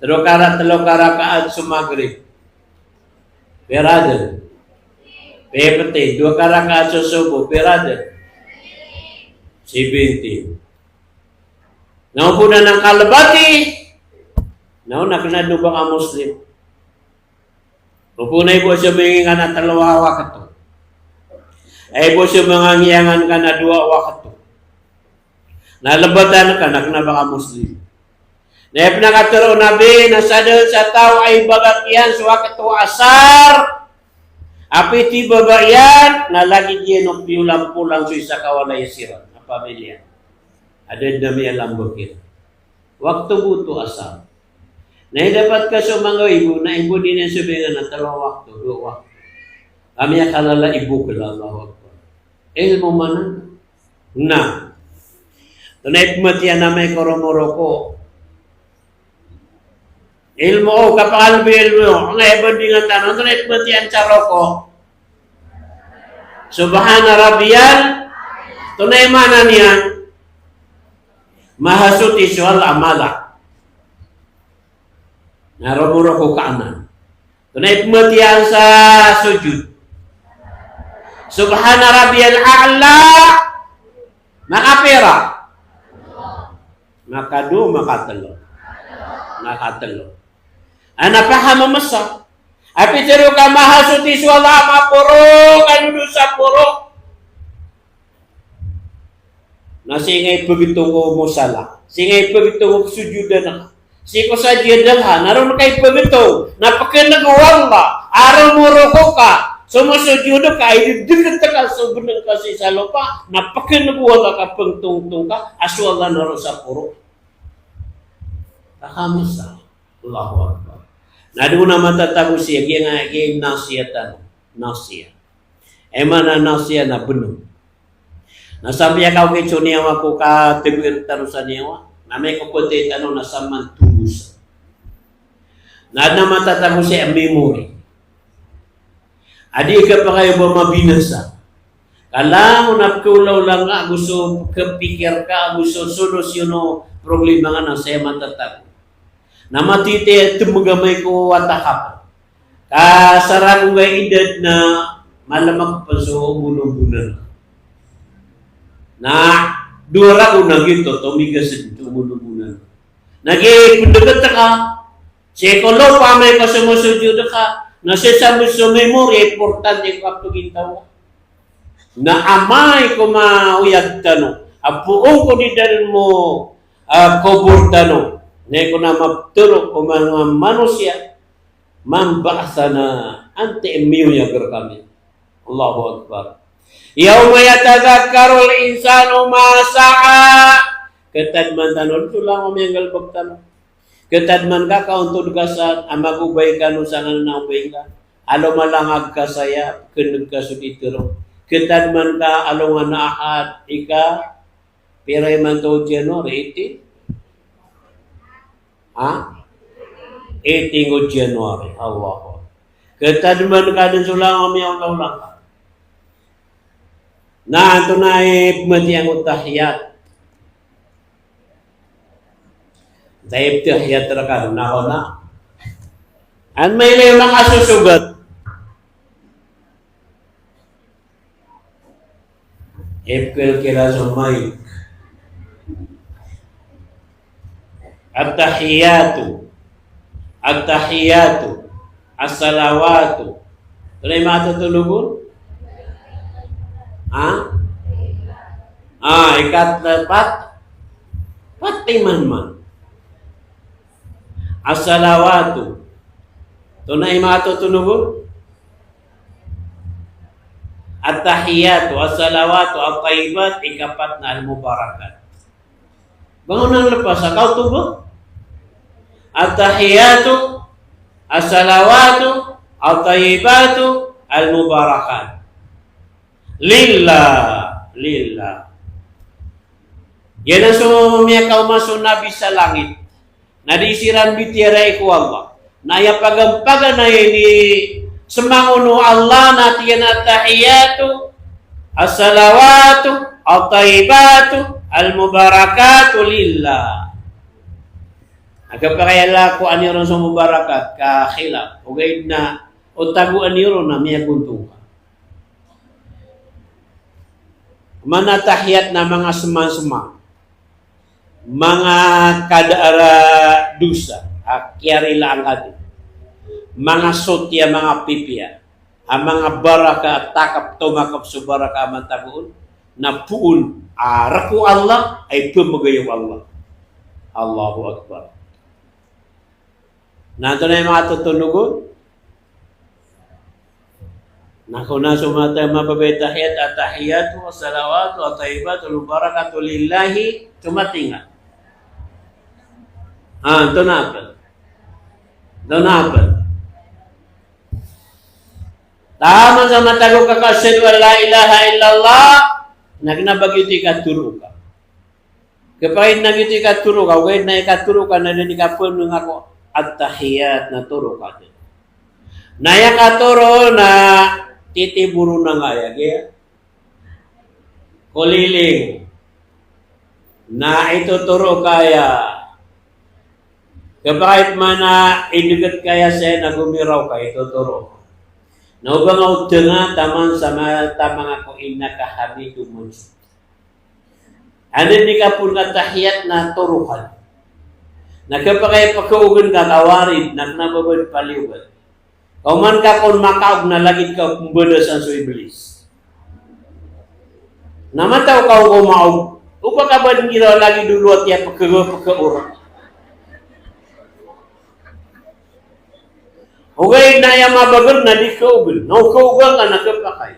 Telo ka ra-, telo ka rakaat so Magrib. Pira den? Fifteen. Dowa ka rakaat so Subuh. Pira den? Seventeen. Na o bo na kalbati, na o na kena dowa ka Muslim. O bo na ibo so mangingkan a telo a wakto. Ibo so mangangiyangan ka na dowa a wakto. Na lebatan ka na kena ba ka Muslim. Na aya pnakatero o Nabi na sadn sa taw a ibagak iyan so wakto asar, a pitibaba iyan, na lagid iyan o piyolampolang so isa ka walay a siran a pamilya. Adn a miyalambk iyan. Wakto bo oto asar. Na aya dapat ka so manga ibo, na ibo di niyan sambayangan a telo a wakto, dowa a wakto. Ka miyakalala ibo kala, Allahu Akbar. Ilmo man anan. Na. Tonaa i pmatiyan amay ko romoroko? Ilmo, o, kapakalbi ilmo. Anga i bandingan tano, tonaa i pmatiyan sa roko? Subhana rabbiyal, tonaa i maana niyan? Mahasoti so Allah a mala. Na romoroko ka anan. Tonaa i pmatiyan sa sujud? Subhana rabbiyal a'la. Makapira? Makadowa, makatelo? Makatelo. Ana paham masa. A pitharo ka mahasoti so Allah a maporo, ka dowa sa poro. Na sii nga ipagtong ko mosala, sii nga ipagtong ko sojodan ka, sii ko sajadah ka, na ron ka ipagtong, na pkhan'g o Allah a romoroko ka, somosojod ka, ididkt ka so bnng ka sii sa lopa, na pkhan'g o Allah ka pngtongtong ka a so Allah na roo sa poro. Kakamsa. Allahu Akbar. Na doon a matatago siya, giya nga, giya nasiyah tano. Nasiyah. Aya maana nasiyah na bnng. Na sambiya ka ogaid so niyawa ko katagoi rktano sa niyawa. Na amay ko phatay tano na saman togos. Na adn a matatago siya a memory. A di ka pakayo ba mabinasa. Ka langon a pkhaolaola nga ago so pkhapikir ka ago so solusyon o problema nga na saya matatago. Na matitay a tmg amay ko wata ka pn. Ka sa ragon ka idad na malamak pn so omon o bonan. Na dowa ragon na giyoto, tomigas dn so omon o bonan. Na giya pndgt ka, sii ko lopa amay ka somosojod ka, na sii sa mo so memory, importante ko kapagintaw. Na amay ko maoyag tano a poon ko di dalm o, ah, kobor tano, na iko na maptharo o manga manosiya, "Man ba'athana?" Antaa i miyoyag rkami? Allahu Akbar. "Yawma yatadhakkarul insanu ma sa'a." Ktadman tano, so langon a miyanggalbk tano. Ktadman ka, ka ontod ka sa, a magobay kano sa nganan a obay ka. Alo malangag ka saya, kndg ka so titero. Ktadman ka, alo nga na ahad, ika, pira imanto January, eighteen? Ha? Eighteen o January, Allahu Akbar. Ktadman ka dn so langon a miyaolaola ka. Na antonaa i pmatiyan o tahiyat? Tahiyat, tahiyat rkano na kona. An mailay makasosogat. Ipkilkila so mic. At-tahiyatu. At-tahiyatu. As-salawatu. Tonaa i matotonogon? Ha? Ah, ikat, pat? Pat iman man. As-salawatu. Tonaa i matotonogon? At-tahiyatu, as-salawatu, at-tayyibat, ikapat na al-mubarakat. Bangonan lepas a kaoto ba? At-tahiyatu, as-salawatu, at-tayyibatu, al-mubarakat. Lillah, lillah. Giyanan so miyakaoma so Nabi sa langit. Na di siran bitiyarai ko Allah. Na aya pagampaganay ini semangon o Allah na tiyan a tahiyatu, as-salawatu, at-tayyibatu, al-mubarakatu lillah. Aga pakayala ko aniron so mubarakat ka khilaf. Ogaid na o tago aniron na miyagontong ka. Mana tahiyat na manga seman-seman. Manga kadara dosa, a kiyarilaan ka di. Manga soti a manga pipiya, a manga baraka a takap tomakap so baraka a matagoon, na poon a rek o Allah, ay pemegay o Allah. Allahu Akbar. Na antonaa i manga totonogon? Na kona so mata mababay tahiyat, at-tahiyatu, as-salawatu, at-tayyibatu, al-mubarakatu lillahi, tomatinga. Ah, antonaa pen? Antonaa pen? Taman sa matago ka ka ashhadu an la ilaha illallah, na kena ba giyoto i katoro ka. Kepakay na giyoto i katoro ka, ogaid na i katoro ka na den i kapenenga ko at-tahiyat na toro ka den. Na aya katoro na titiboro na nga aya giya. Koliling. Na itotoro ka aya. Kepakay mana ideget ka aya saya na gomiraw ka itotoro. Na oba nga odenga taman sa mata manga ko innaka hamidun majid. Aden di ka poon ka tahiyat na toro ka. Na kepakay pekeogen ka ka warid na kena ba ba di paliyogat. Ka oman ka kon makaog na lagid ka pembadasan so Iblis. Na mataw ka o ko maog. Oba ka ba di ngiraw lagid o loat iya peke-, pekeor. Ogaid na aya mabager na di keogen. Na o keogen ka na kepakay.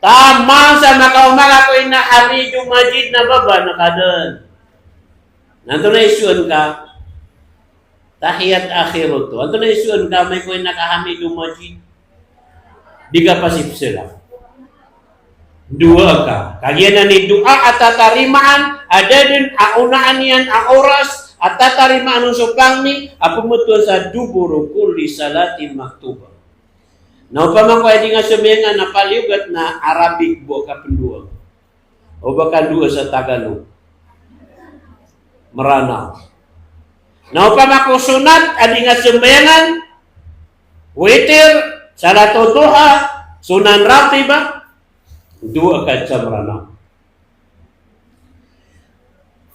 Taman sa makaoma ka ko inna Hamidum Majid na baba na kaden. Na antonaa i isoan ka? Tahiyat akhir oto. Antonaa i isoan ka amay ko inna ka Hamidum Majid? Di ka pasipsela. Doa ka. Kagiya nan i doa a tatarimaan, a da den a onaan iyan a oras a tatarimaan on so pangni a pemetowan sa duburu kulli salatin maktubah. Na opama ko aya di nga sembayangan na paliyogat na Arabic bo a kapendoa. Oba ka doa sa Tagalog, Meranaw. Na opama ko sunat a di nga sembayangan, witir, salatul duha, sunan ratibah, doa ka sa Meranaw.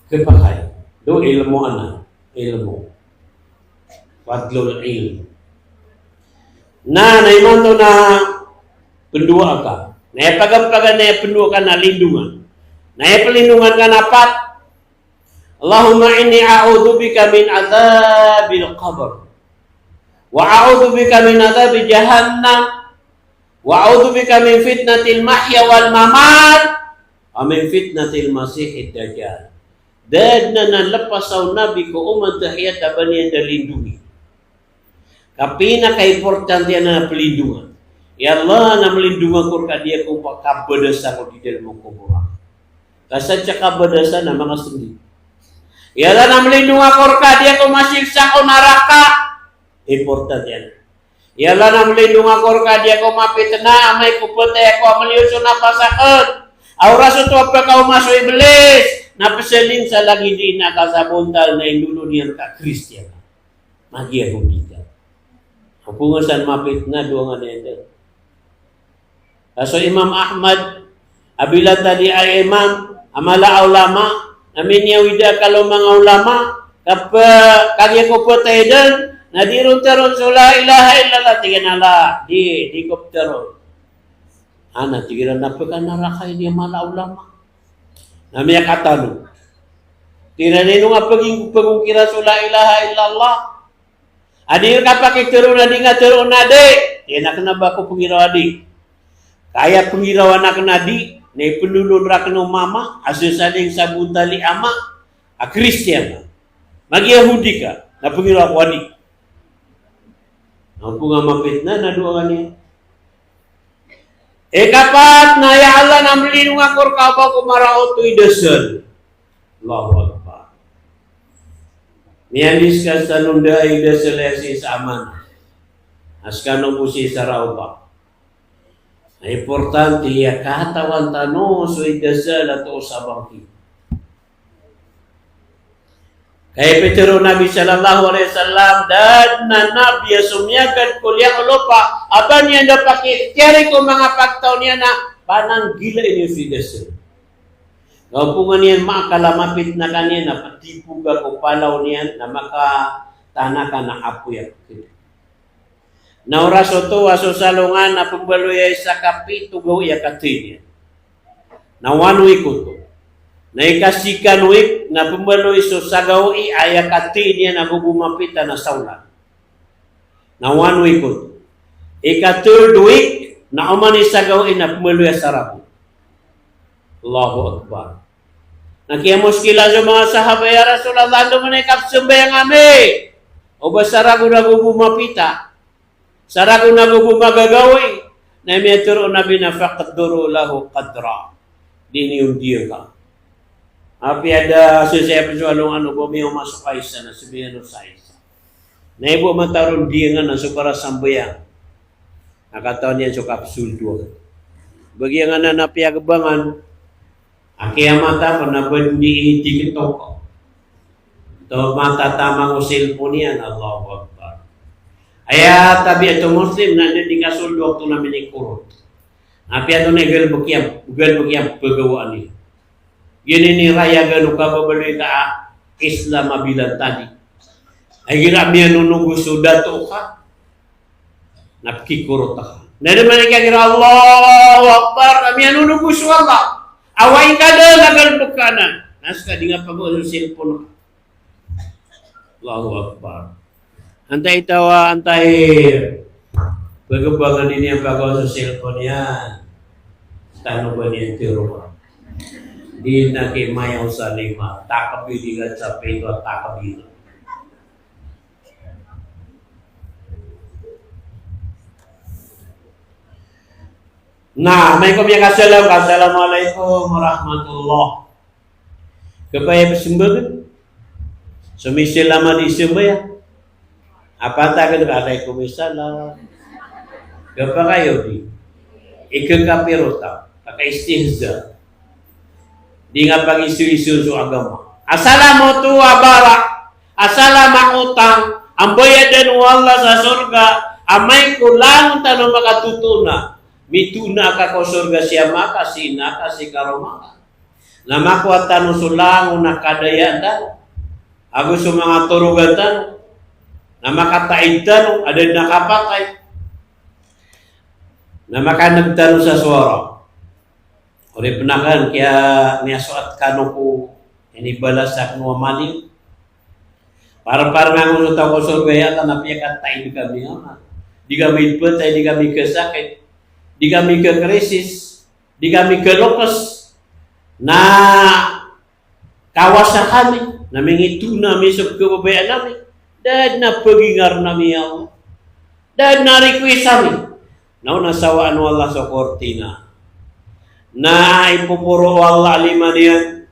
Kepakay. Do ilmo anan. Ilmo. Fadlul ilm. Na, na imanto na pendoa ka. Na aya pagampagan na aya pendoa ka na lindongan. Na aya pelindongan ka na pat. Allahumma inni a'udzu bika min adzabil qabr. Wa a'udzu bika min adzabi jahannam. Wa a'udzu bika min fitnatil mahya wal mamat, wa min fitnatil masihid dajjal. Da den a lepas o Nabi ko oman tahiyat a ba niyan da lindongi. Ka pinakaimportante anan a pelindongan. Ya Allah, na melindong ako rka di ako makabadasa ko di dalem o kobor. Ka sa kabadasa na manga sendi. Ya Allah, na melindong ako rka di ako masiksa ko naraka. Importante anan. Ya Allah, na melindong ako rka di ako mapitna, amay ko petay ako a meliyo so napas aken. A oras oto a pekaoma so Iblis, na pesaling sa lagid i ina ka sa bontal na indolon iyan ka Kristiyan. Magiyahudi ka. Opama san mapitna, doa nga niyan den. Ka so Imam Ahmad, a bilatan di a imam a mala a ulama, na miniyawid a kalo manga ulama, kap-, kagiya ko petay den, na di ron teron so la ilaha illallah, tig iyan a la, di, di ko peteron. Ana, tig iran, na pekanaraka ini a mala a ulama. Na miyakatano. Tig iran, ino nga peging-, pegingkira so la ilaha illallah. A di rka pakiteron a di nga teron a di, tig iyan a kena ba ko pengiraw a di. Ka aya pengirawan aken a di, na ipenolon raken o mama a sesaling sa bontal i ama a Kristiyan. Magiyahudi ka, na pengiraw ako a di. Ago nga mapitna na doa niyan. Ikapat na, ya Allah, na mlinong ako rka o ba ko maraot o idasal. Allahu Akbar. Miyalis ka sa nonda i idasal a sii sa aman. A skano bo sii sa rawda. Na importante a katawan tano so idasal a toos a bangkit. Ka aya pitharo o Nabi sallallahu alaihi wasallam, da dn a nabi a somiyagad ko liyawaw o lopa a ba niyan da pakikhtiyari ko manga pagtaw niyan a pananggilai niyo so idasal. Ka opama niyan maakal a mapit na kaniyan na ptipoga ko palaw niyan na makatanakan a apoy a pkd. Na oras oto a so salongan na pmbaloy a isa ka pito gawii a kathay niyan. Na one week oto. Na ika second week na pmbaloy so sa gawii a aya kathay niyan a gogo mapita na saolan. Na one week oto. Ika third week na oman i sa gawii na pmbaloy a sa ragon. Allahu Akbar. Na kiyamoskila so manga sahaba, "Ya Rasulullah, andamanaya i kapzambayang ami o ba sa ragon a gogo mapita, sa ragon a gogo magagawii?" Na miyatharo o Nabi na, "Faqduru lahu qadra." Di niyo ndiyangka. Apiya da so saya pn so alongan o ba miyaoma so kaisa na sambayang o sa isa. Na ibo mataro ndiyangan na so parasambayang. Na katawan iyan so kapsoldo. Ba giyanganan a piyagbangan a kiyamata pn a ba dn di i TikTok. Oto matatamang o cellphone iyan, Allahu Akbar. Aya tabiat o Muslim na dn di kasoldo oto na minikorot. Apiya oto na igalbk iyan, igalbk iyan pagawaan iyan. Gininirayagan o kababaloy ka a Islam a bilantadi. Ay igira miyanonogo so dato ka na pkikorot ka. Na da man i kagira Allahu Akbar, na miyanonogo so Allah. Awa ingka da na galbk ka anan. Na ska di nga pagawa so cellphone ka. Allahu Akbar. Antai taw a, antai pagbangan ini a pagawa so cellphone iyan. Tano ba niyan tharoa. Di na kimayaw sa lima, takbir di ka sa pito, takbir. Na, may ko miyakasalam, "Assalamualaikum warahmatullah." Kapakay pzambayang. So misalam a di sambayang. Apatag ka, "Alaikum salam." Kapakay o di. Ikakapir oto. Kakaistihza. Di nga pagisoiso so agama. A salam oto a bara, a salam a otang a mbayadan o Allah sa sorga, amay ko langon tano makatotona. Mitona ka ko sorga si ama ka, si ina ka, si karoma ka. Na makowa tano so langon a kadayaan tano ago so manga torogan tano. Na makataid tano a da dn a kapatay. Na makan'g tano sa sowara. Oripn akn kiya miyasoat kano ko inibalas akn o amal iyo. Parpar nga ko so taw ko sorga, ya Allah, na piyakataid kami, ya Allah. Di kami phatay, di kami kasakit, di kami kakrisis, di kami kaloks. Na kawasa kami, na mingitona ami so kababayaan ami. Da dn a pagingarn ami, ya Allah. Da dn a request ami. Na o na sawaan o Allah so kortina. Na ipoporo o Allah a lima niyan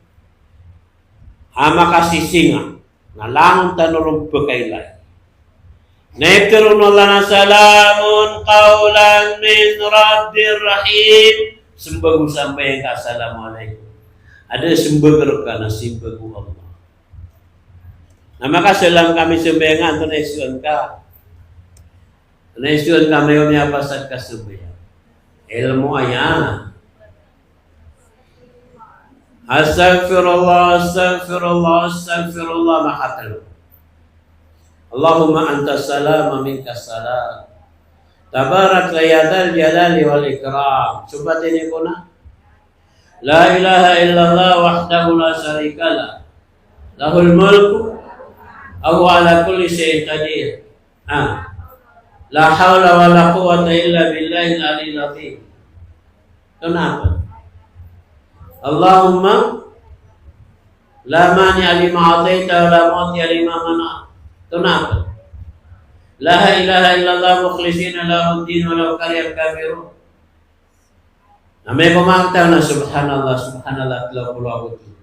a makasisinga. Na langon tano ron pkailay. Na iptharo o Allah na, "Salamun qawlan min rabbir rahim." Smbag o sambayang ka, "Assalamualaikum." A da smbag rka na smbag o Allah. Na makasalam kami sambayang, antonaa i isoan ka? Antonaa i isoan ka, mayo miyapasad ka sambayang? Ilmo aya. Astaghfirullah, astaghfirullah, astaghfirullah, makatlo. Allahumma antas salam wa minkas salam. Tabarakta ya dzal jalali wal ikram. Sobat ini ko na. La ilaha illallah wahdahu la syarika lah. Lahul mulku wa huwa ala kulli syai'in qadir. Ah. La hawla wa la quwwata illa billahil aliyyil azim. Antonaa pn? Allahumma la mani'a lima a'tayta wa la mu'tiya lima mana'ta. Antonaa pn? La ilaha illallah mukhlisina lahud din walau karihal kafirun. Na amay ko manga taw na subhanallah, subhanallah, tlo polo ago tlo.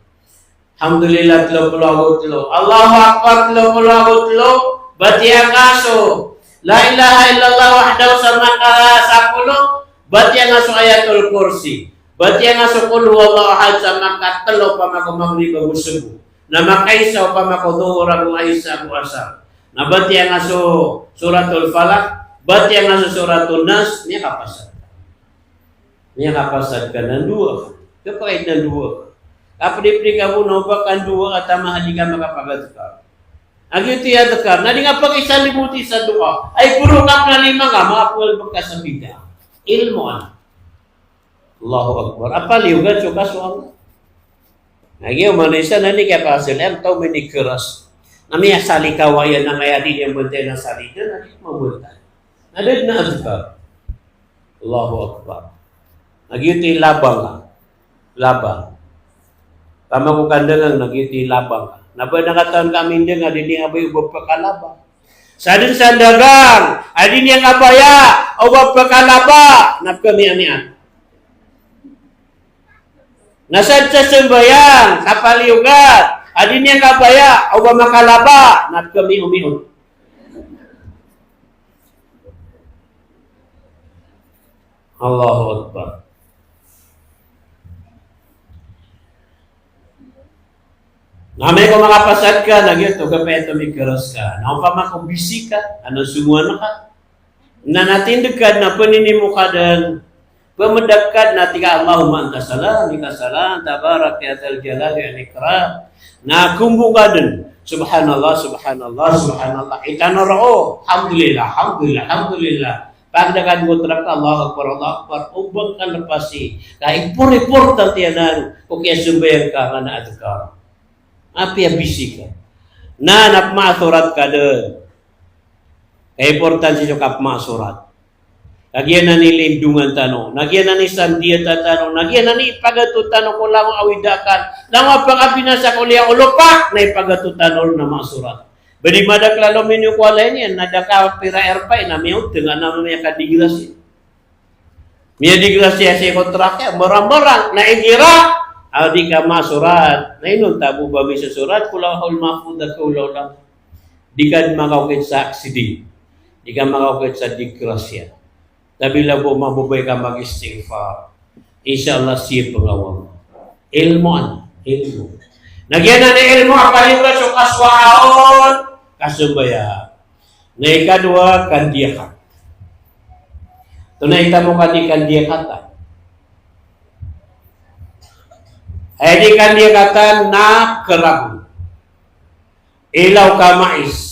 Alhamdulillah, tlo polo ago tlo. Allahu Akbar, tlo polo ago tlo. Batiya nga so la ilaha illallah wahdahu sa maka sapolo. Batiya nga so Ayatul Kursi. Batiya nga so Qul huwallahu ahad sa maka tlo pamako Maghrib ago Subuh. Na makaisa pamako Dhuhr ago Isa ago Asar. Na batiya nga so Suratul Falaq. Batiya nga so Suratul Nas. Niyan kapasad. Niyan kapasad ka na ndoa ka. Kapakaid na ndoa ka. Kapdipdi ka bo na oba ka ndoa ka taman a di ka makapagadkar. Agiyoto i adkar. Na di nga pakisalibuti sa doa. Ay puro ka pn a lima nga, makapangalbk ka sa bid'ah. Ilmoan. Allahu Akbar. Apaliyogat so kasowa. Na giya oman isa na di ka pasal, em, taw minikeras. Na miyasali ka waya na ngaya di niyan bantay na sali dn, na di mamantay. Na da dn a adkar. Allahu Akbar. Na giyoto i labang ka. Labang. Pamako kandangan na giyoto i labang ka. Na ba na katawan ka mindangan, di niyan abaya o ba pkalabang. Sa dn sa ndagang, a di niyan abaya o ba pkalabang, na pkamiyamiyan. Na sa dn sa sambayang, sa paliyogat, a di niyan abaya o ba makalabang, na pkamiyomiyon. Allahu Akbar. Na amay ko makapasad ka, na giyoto, kapay a tomikeras ka. Na opama ko bisi ka, a na songowan ka. Na natindg ka dn a pninimo ka dn. Pmdag ka dn a tig ka, "Allahumma anta salam, minka salam, tabarakta ya dzal jalali wal ikram." Na kombo ka dn. Subhanallah, subhanallah, subhanallah. Itano roo. Alhamdulillah, alhamdulillah, alhamdulillah. Pagdagan ko trak, Allahu Akbar, Allahu Akbar. O ba ka lpasi. Ka ipor-ipor tatiyanan. O kiyasambayang ka nga na adkar. Apiya bisi ka. Na, na pmaasurat ka dn. Ka importansi so kapmaasurat. Na giyanan i lindongan tano. Na giyanan i sandiyata tano. Na giyanan i ipagatot tano ko langowan a widakan. Langowan a pangabinasa ko liyawaw o lopa. Na ipagatot tano na maasurat. Ba di madakl a lominiyo ko walay niyan, na da ka pira erpay, na miyotng, na miyakadigrasya. Miyadigrasya sii ko trak iyan, mbarang-mbarang, na igira a di ka maasurat. Na inonta bo ba misosorat ko Lawhul Mahfuz a kaolaola. Di ka dn makaokit sa aksidi. Di ka makaokit sa digrasya. Tabila bo mababaya ka mag-istighfar. Insha Allah, sii pngawang. Ilmoan, ilmo. Na giyanan i ilmo a paliyogat so kasowaa on, kasambayang. Na ikadowa, kandiyakat. Tonaa i tamok a di kandiyakatan? Aya di kandiyakatan na keragon. Ilaw ka mais.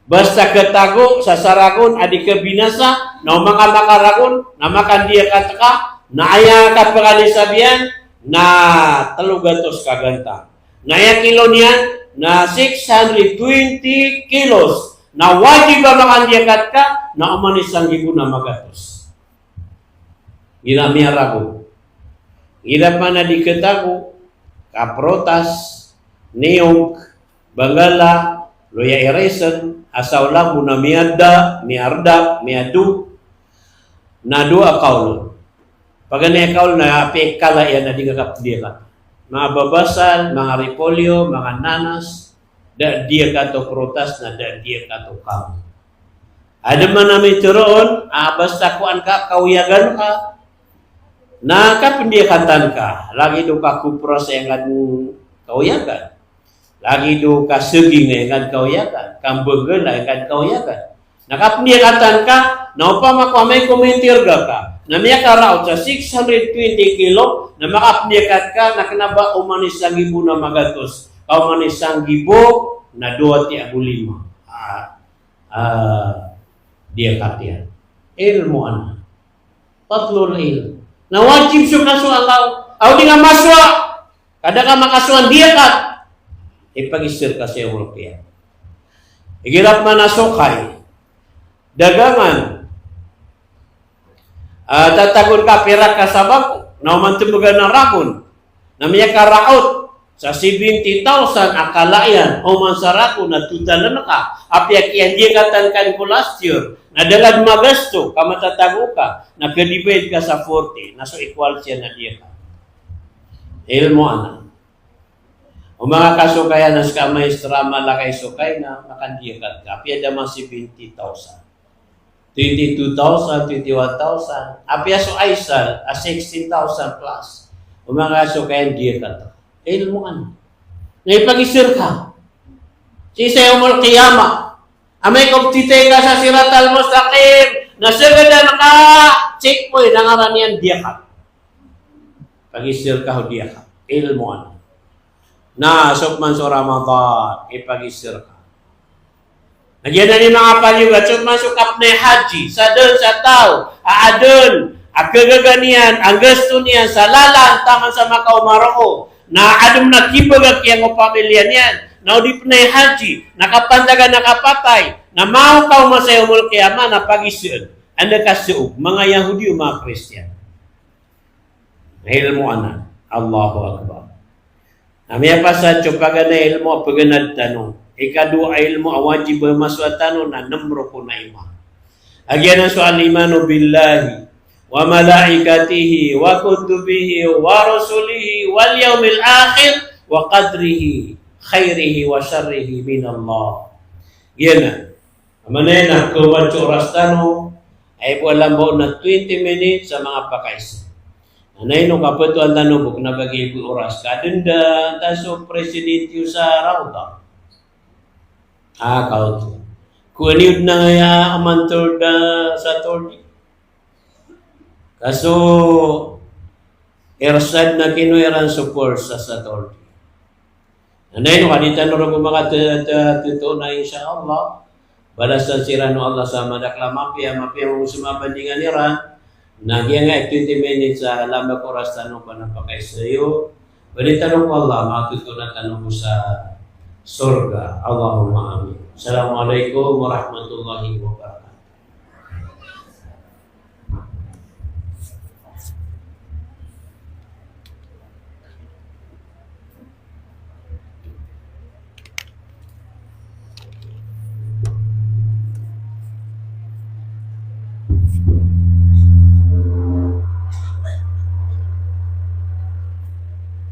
Basta ketago sa saragon a di kebinasa, na o maka makaragon, na makandiyakat ka, na aya kapakalisabiyan, na telo gatos ka gantang. Na aya kilo niyan, na six hundred twenty kilos. Na wajib a makandiyakat ka, na oman i sanggibo na magatos. Gira miyaragon. Gira pman a di ketago, ka protas, niyok, banggala, loya i raisin, a sa olambo na miyada, miyarda, miyado, na dowa a kaol. Paganay a kaol na apiya i kala iyan a di nga kapndiyakat. Manga babasal, manga repolyo, manga nanas, da diyakat o protas na da diyakat o kaol. Adn man a mitero on, a basta kowan ka, kaoyagan ka, na kapndiyakatan ka, lagid o kakopras a ingd kaoyagan. Lagid o kasaging a ingd kaoyagan, kambanggala a ingd kaoyagan. Na kapndiyakatan ka, na opama ko amay ko mintirga ka, na miyakaraot sa six hundred twenty kilo, na makapndiyakat ka, na kna ba oman i sanggibo na magatos, ka oman i sanggibo na dowa tiya ago lima. Ah, ah, diyakat iyan. Ilmo anan. Fadlul ilm. Na wajib so kasowa ka. Aw di nga masowa, ka da ka makasowa, diyakat. Ipagister ka sa yawmul qiyamah. Igira pman a sokay. Dagangan. Ah, tatagon ka pirak ka sabako. Na oman tmbagan a ragon. Na miyakaraot Sa seventy thousand a kala iyan, oman sa rako na total na ka. Apiya kiyandiyakatan ka ko last year, na da ngka magasto, ka matatago ka, na ka-divide ka sa forty, na so equal siya na diyakat. Ilmo anan. O manga kasokay anan, ska maestra, mala ka i sokay na, makandiyakat ka. Apiya da ma seventy thousand. Twenty-two thousand, twenty-one thousand. Apiya so Aysal, a sixteen thousand plus. O manga kasokay anan, diyakat. Ilmo anan. Na ipagiser ka. Sii sa yawmul qiyamah. Amay ka ptitay ka sa siratal mustaqim, na sagadan ka, checkpoint, na ngaran iyan diyakat. Pagiser ka o diyakat. Ilmo anan. Na, so pman so Ramadan, ipagiser ka. Na giyanan i manga paliyogat, so pman so kapnay haji, sa dn sa taw a adn a kagaga niyan, a gasto niyan sa lalan taman sa Makkah o Maroko, na adn a kibagak iyan ko pamilya niyan, na o di pnay haji, na kapantagan a kapatay, na makaoma sa yawmul qiyamah, na pagisaan. Anda ka soog, manga Yahudi o manga Kristiyan? Ilmo anan. Allahu Akbar. Na miyapasad so paganay a ilmo a paganad tano. Ikadowa a ilmo a wajib a masowa tano na nmro ko na iman. A giyanan so al-imanu billahi wa malaikatihi wa kutubihi wa rusulihi wal yawmil akhir wa qadrihi khairihi wa sharrihi minallah. Giyanan. Amanay na kowad so oras tano, aya bo a lamba on na twenty minutes a manga pakaisa. Na ino kapetowan tano bo kna ba giya bo oras, ka dn da ta so president iyo sa Rawda. Ah, kaoto. Kowaan iyo dn a ngaya a man tolda sa toldi. Ka so Irsad na kino iran so course sa Saturday. Na ino ka di tano ron ko makatetotoo na, insha Allah, balasan siran o Allah sa madakl a mapiya, mapiya mambo so mabandingan iran. Na giyangkai twenty minutes a lamba ko oras tano, panapakay sayo. Bali tano ko Allah, makatotoo na tano ko sa sorga. Allahumma amin. Assalamualaikum warahmatullahi wabarakatuh.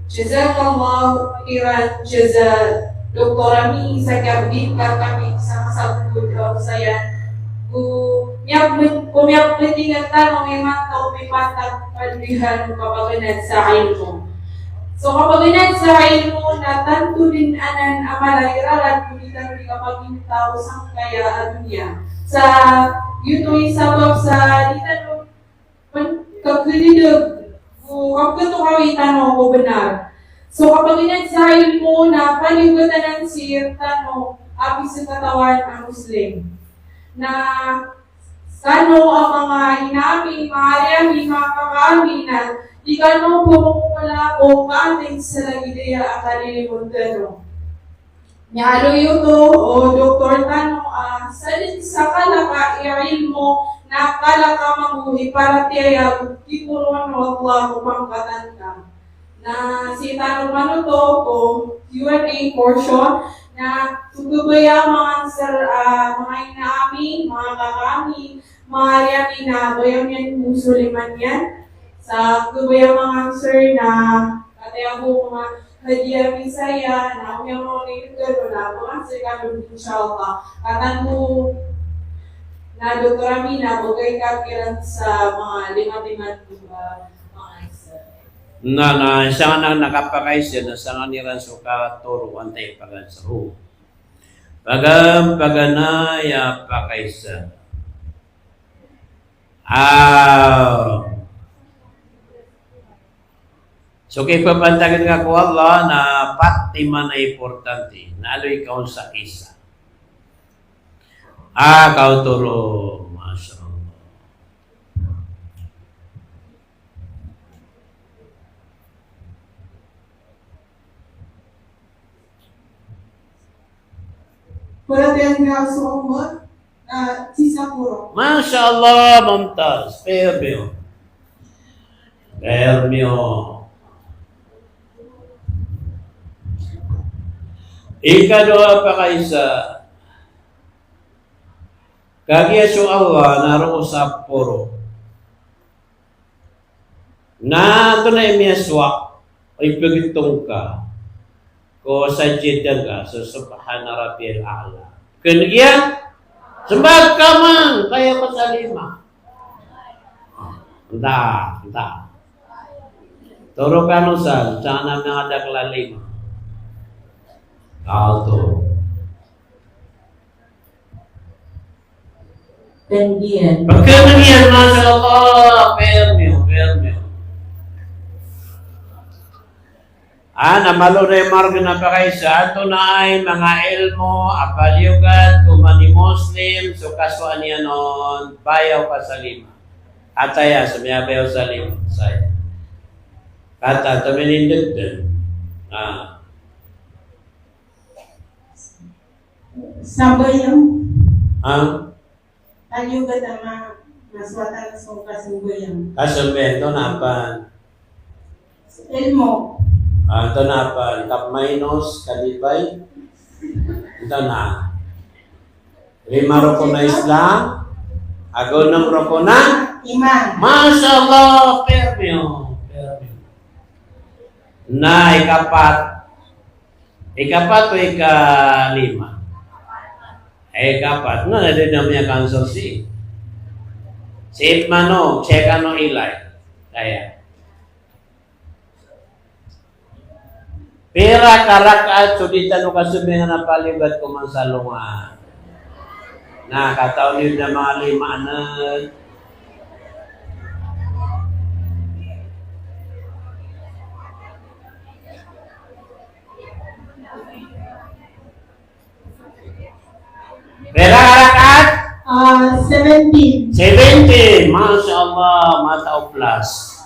Jazakallahu khairan jaza, Doktor Ami, sa kiyabgay ka kami sa masagod a osayan ko miyag-, ko miyagpendingan tano imanto, mipantag palihan o kapaganad sa ilmo. So kapaganad sa ilmo na tanto dn anan a mala i rarad ko di tano di kapagintaw sangkaya a doniya. Sa giyoto i sabap sa di tano pn kakhadadg ko kapkatokawi tano ko bnar. So kapaganad sa ilmo na paliogat anan sii rktano a pizakatawan a Muslim. Na kano a manga ina ami, manga ari ami, manga kaka ami, na di kano pmomokla ko kaatid sa lagid aya a kalilimoon tano. Miyaaloy oto o doktor tano a sadn sa kalk a ilmo na kalk a mambo i paratiyaya ko kiporoon o Allah ko pangkatan ka. Na sii tano man oto ko Q and A portion, na so kabaya a manga answer a manga ina ami, manga kaka ami, manga ari ami na baya miyan ko soliman iyan. Sa kabaya a manga answer na kataya bo manga hadiya ami saya, na omiya manga onigkano na manga answer kano, insha Allah. Katan bo na doktor ami na bgay ka kiran sa manga lima timan ko ba manga isa. Na, na, isa nga na, na kapakaisa, na isa nga niran so katoro, antaa i pagasa o. Pagam, paganay a pakaisa. Ah. So, kipapantagn ka ko Allah na pat timan a importante, na aloy ka on sa isa. Ah, kaotoro, masha Allah. Paratiyaya so umor, ah, sii sa koro. Masha Allah, mumtaz. Fair miyo. Fair miyo. Ikadowa a pakaisa, kagiya so Allah na roo sa poro. Na antonaa i miyasowa o ipagtong ka ko sajida ngka so Subhana Rabbiyal A'la? Kna giya, smbag ka man, kaya ko sa lima. Nta, nta. Toro kano sa, sa na miyakadakl a lima. Alto. Pagkn iyan. Pagkn iyan, masha Allah, permi, permi. Ah, na malo na i margn a pakaisa, antonaa i manga ilmo a paliyogat ko mani Muslim so kasowaan iyan on bayaw ka sa lima. Ataya, so miyabayaw sa lima, saya. Kata, to minindgdn. Ah. Sambayang. Ha? Paliyogat a ma-, masowatan so kasambayang. Kasambayang, antonaa pn? Ilmo. Ah, antonaa pn? Kap minus, kadipay? Antonaa? Lima rokon a Islam, ago nm rokon a iman. Masha Allah, permi, permi. Na ikapat. Ikapat o ikalima? Ikapat. Na, na di na miyakansol si, si Ip Manong, si kano ilay. Kaya. Pira ka rakaat so di tano kasambayangan a paliyogat ko masa a alongan? Na, katawan iyo na manga lima anan. Pira ka rakaat? Ah, seventeen. Seventeen. Masha Allah, matao plus.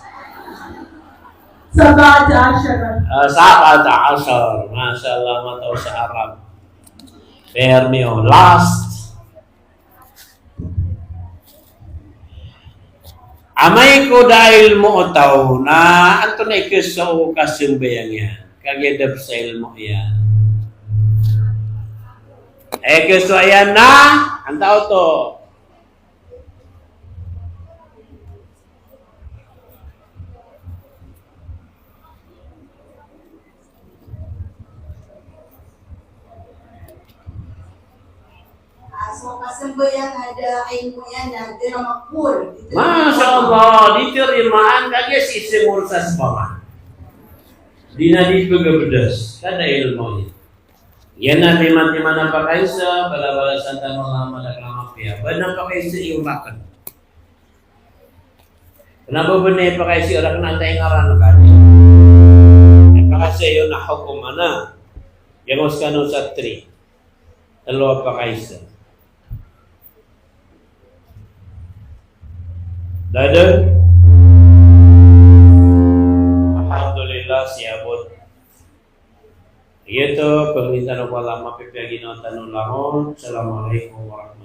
Sab'ata ashara. Ah, sab'ata ashar. Masha Allah, matao sa Arab. Permi o, last. Amay ko da a ilmo o taw na antonaa i khasowa o kasambayang iyan, kagiya da pn sa ilmo iyan. Eh, khasowa iyan na, antaa oto? So kasambayang a da ilmo iyan na ghayr maqbul. Masha Allah, di tarimaan kagiya sii sa ngor sa sbama. Di na di pagabdas, ka da ilmo iyan. Iyan na timan-timan a pakaisa, bala-balasan tano a mala a mapiya. Ba na pakaisa iyo rakn. Kna ba bnar i pakaisa iyo rakn, antaa i ngaran ka di? I pakaisa iyo na hokom ana. Giyangkoto skano sa three. Tlo a pakaisa. Da dn. Alhamdulillah, sii abot. Giyoto, pangnin tano ko Allah a mapipiya ginawa tano langon. Assalamualaikum warahmatullahi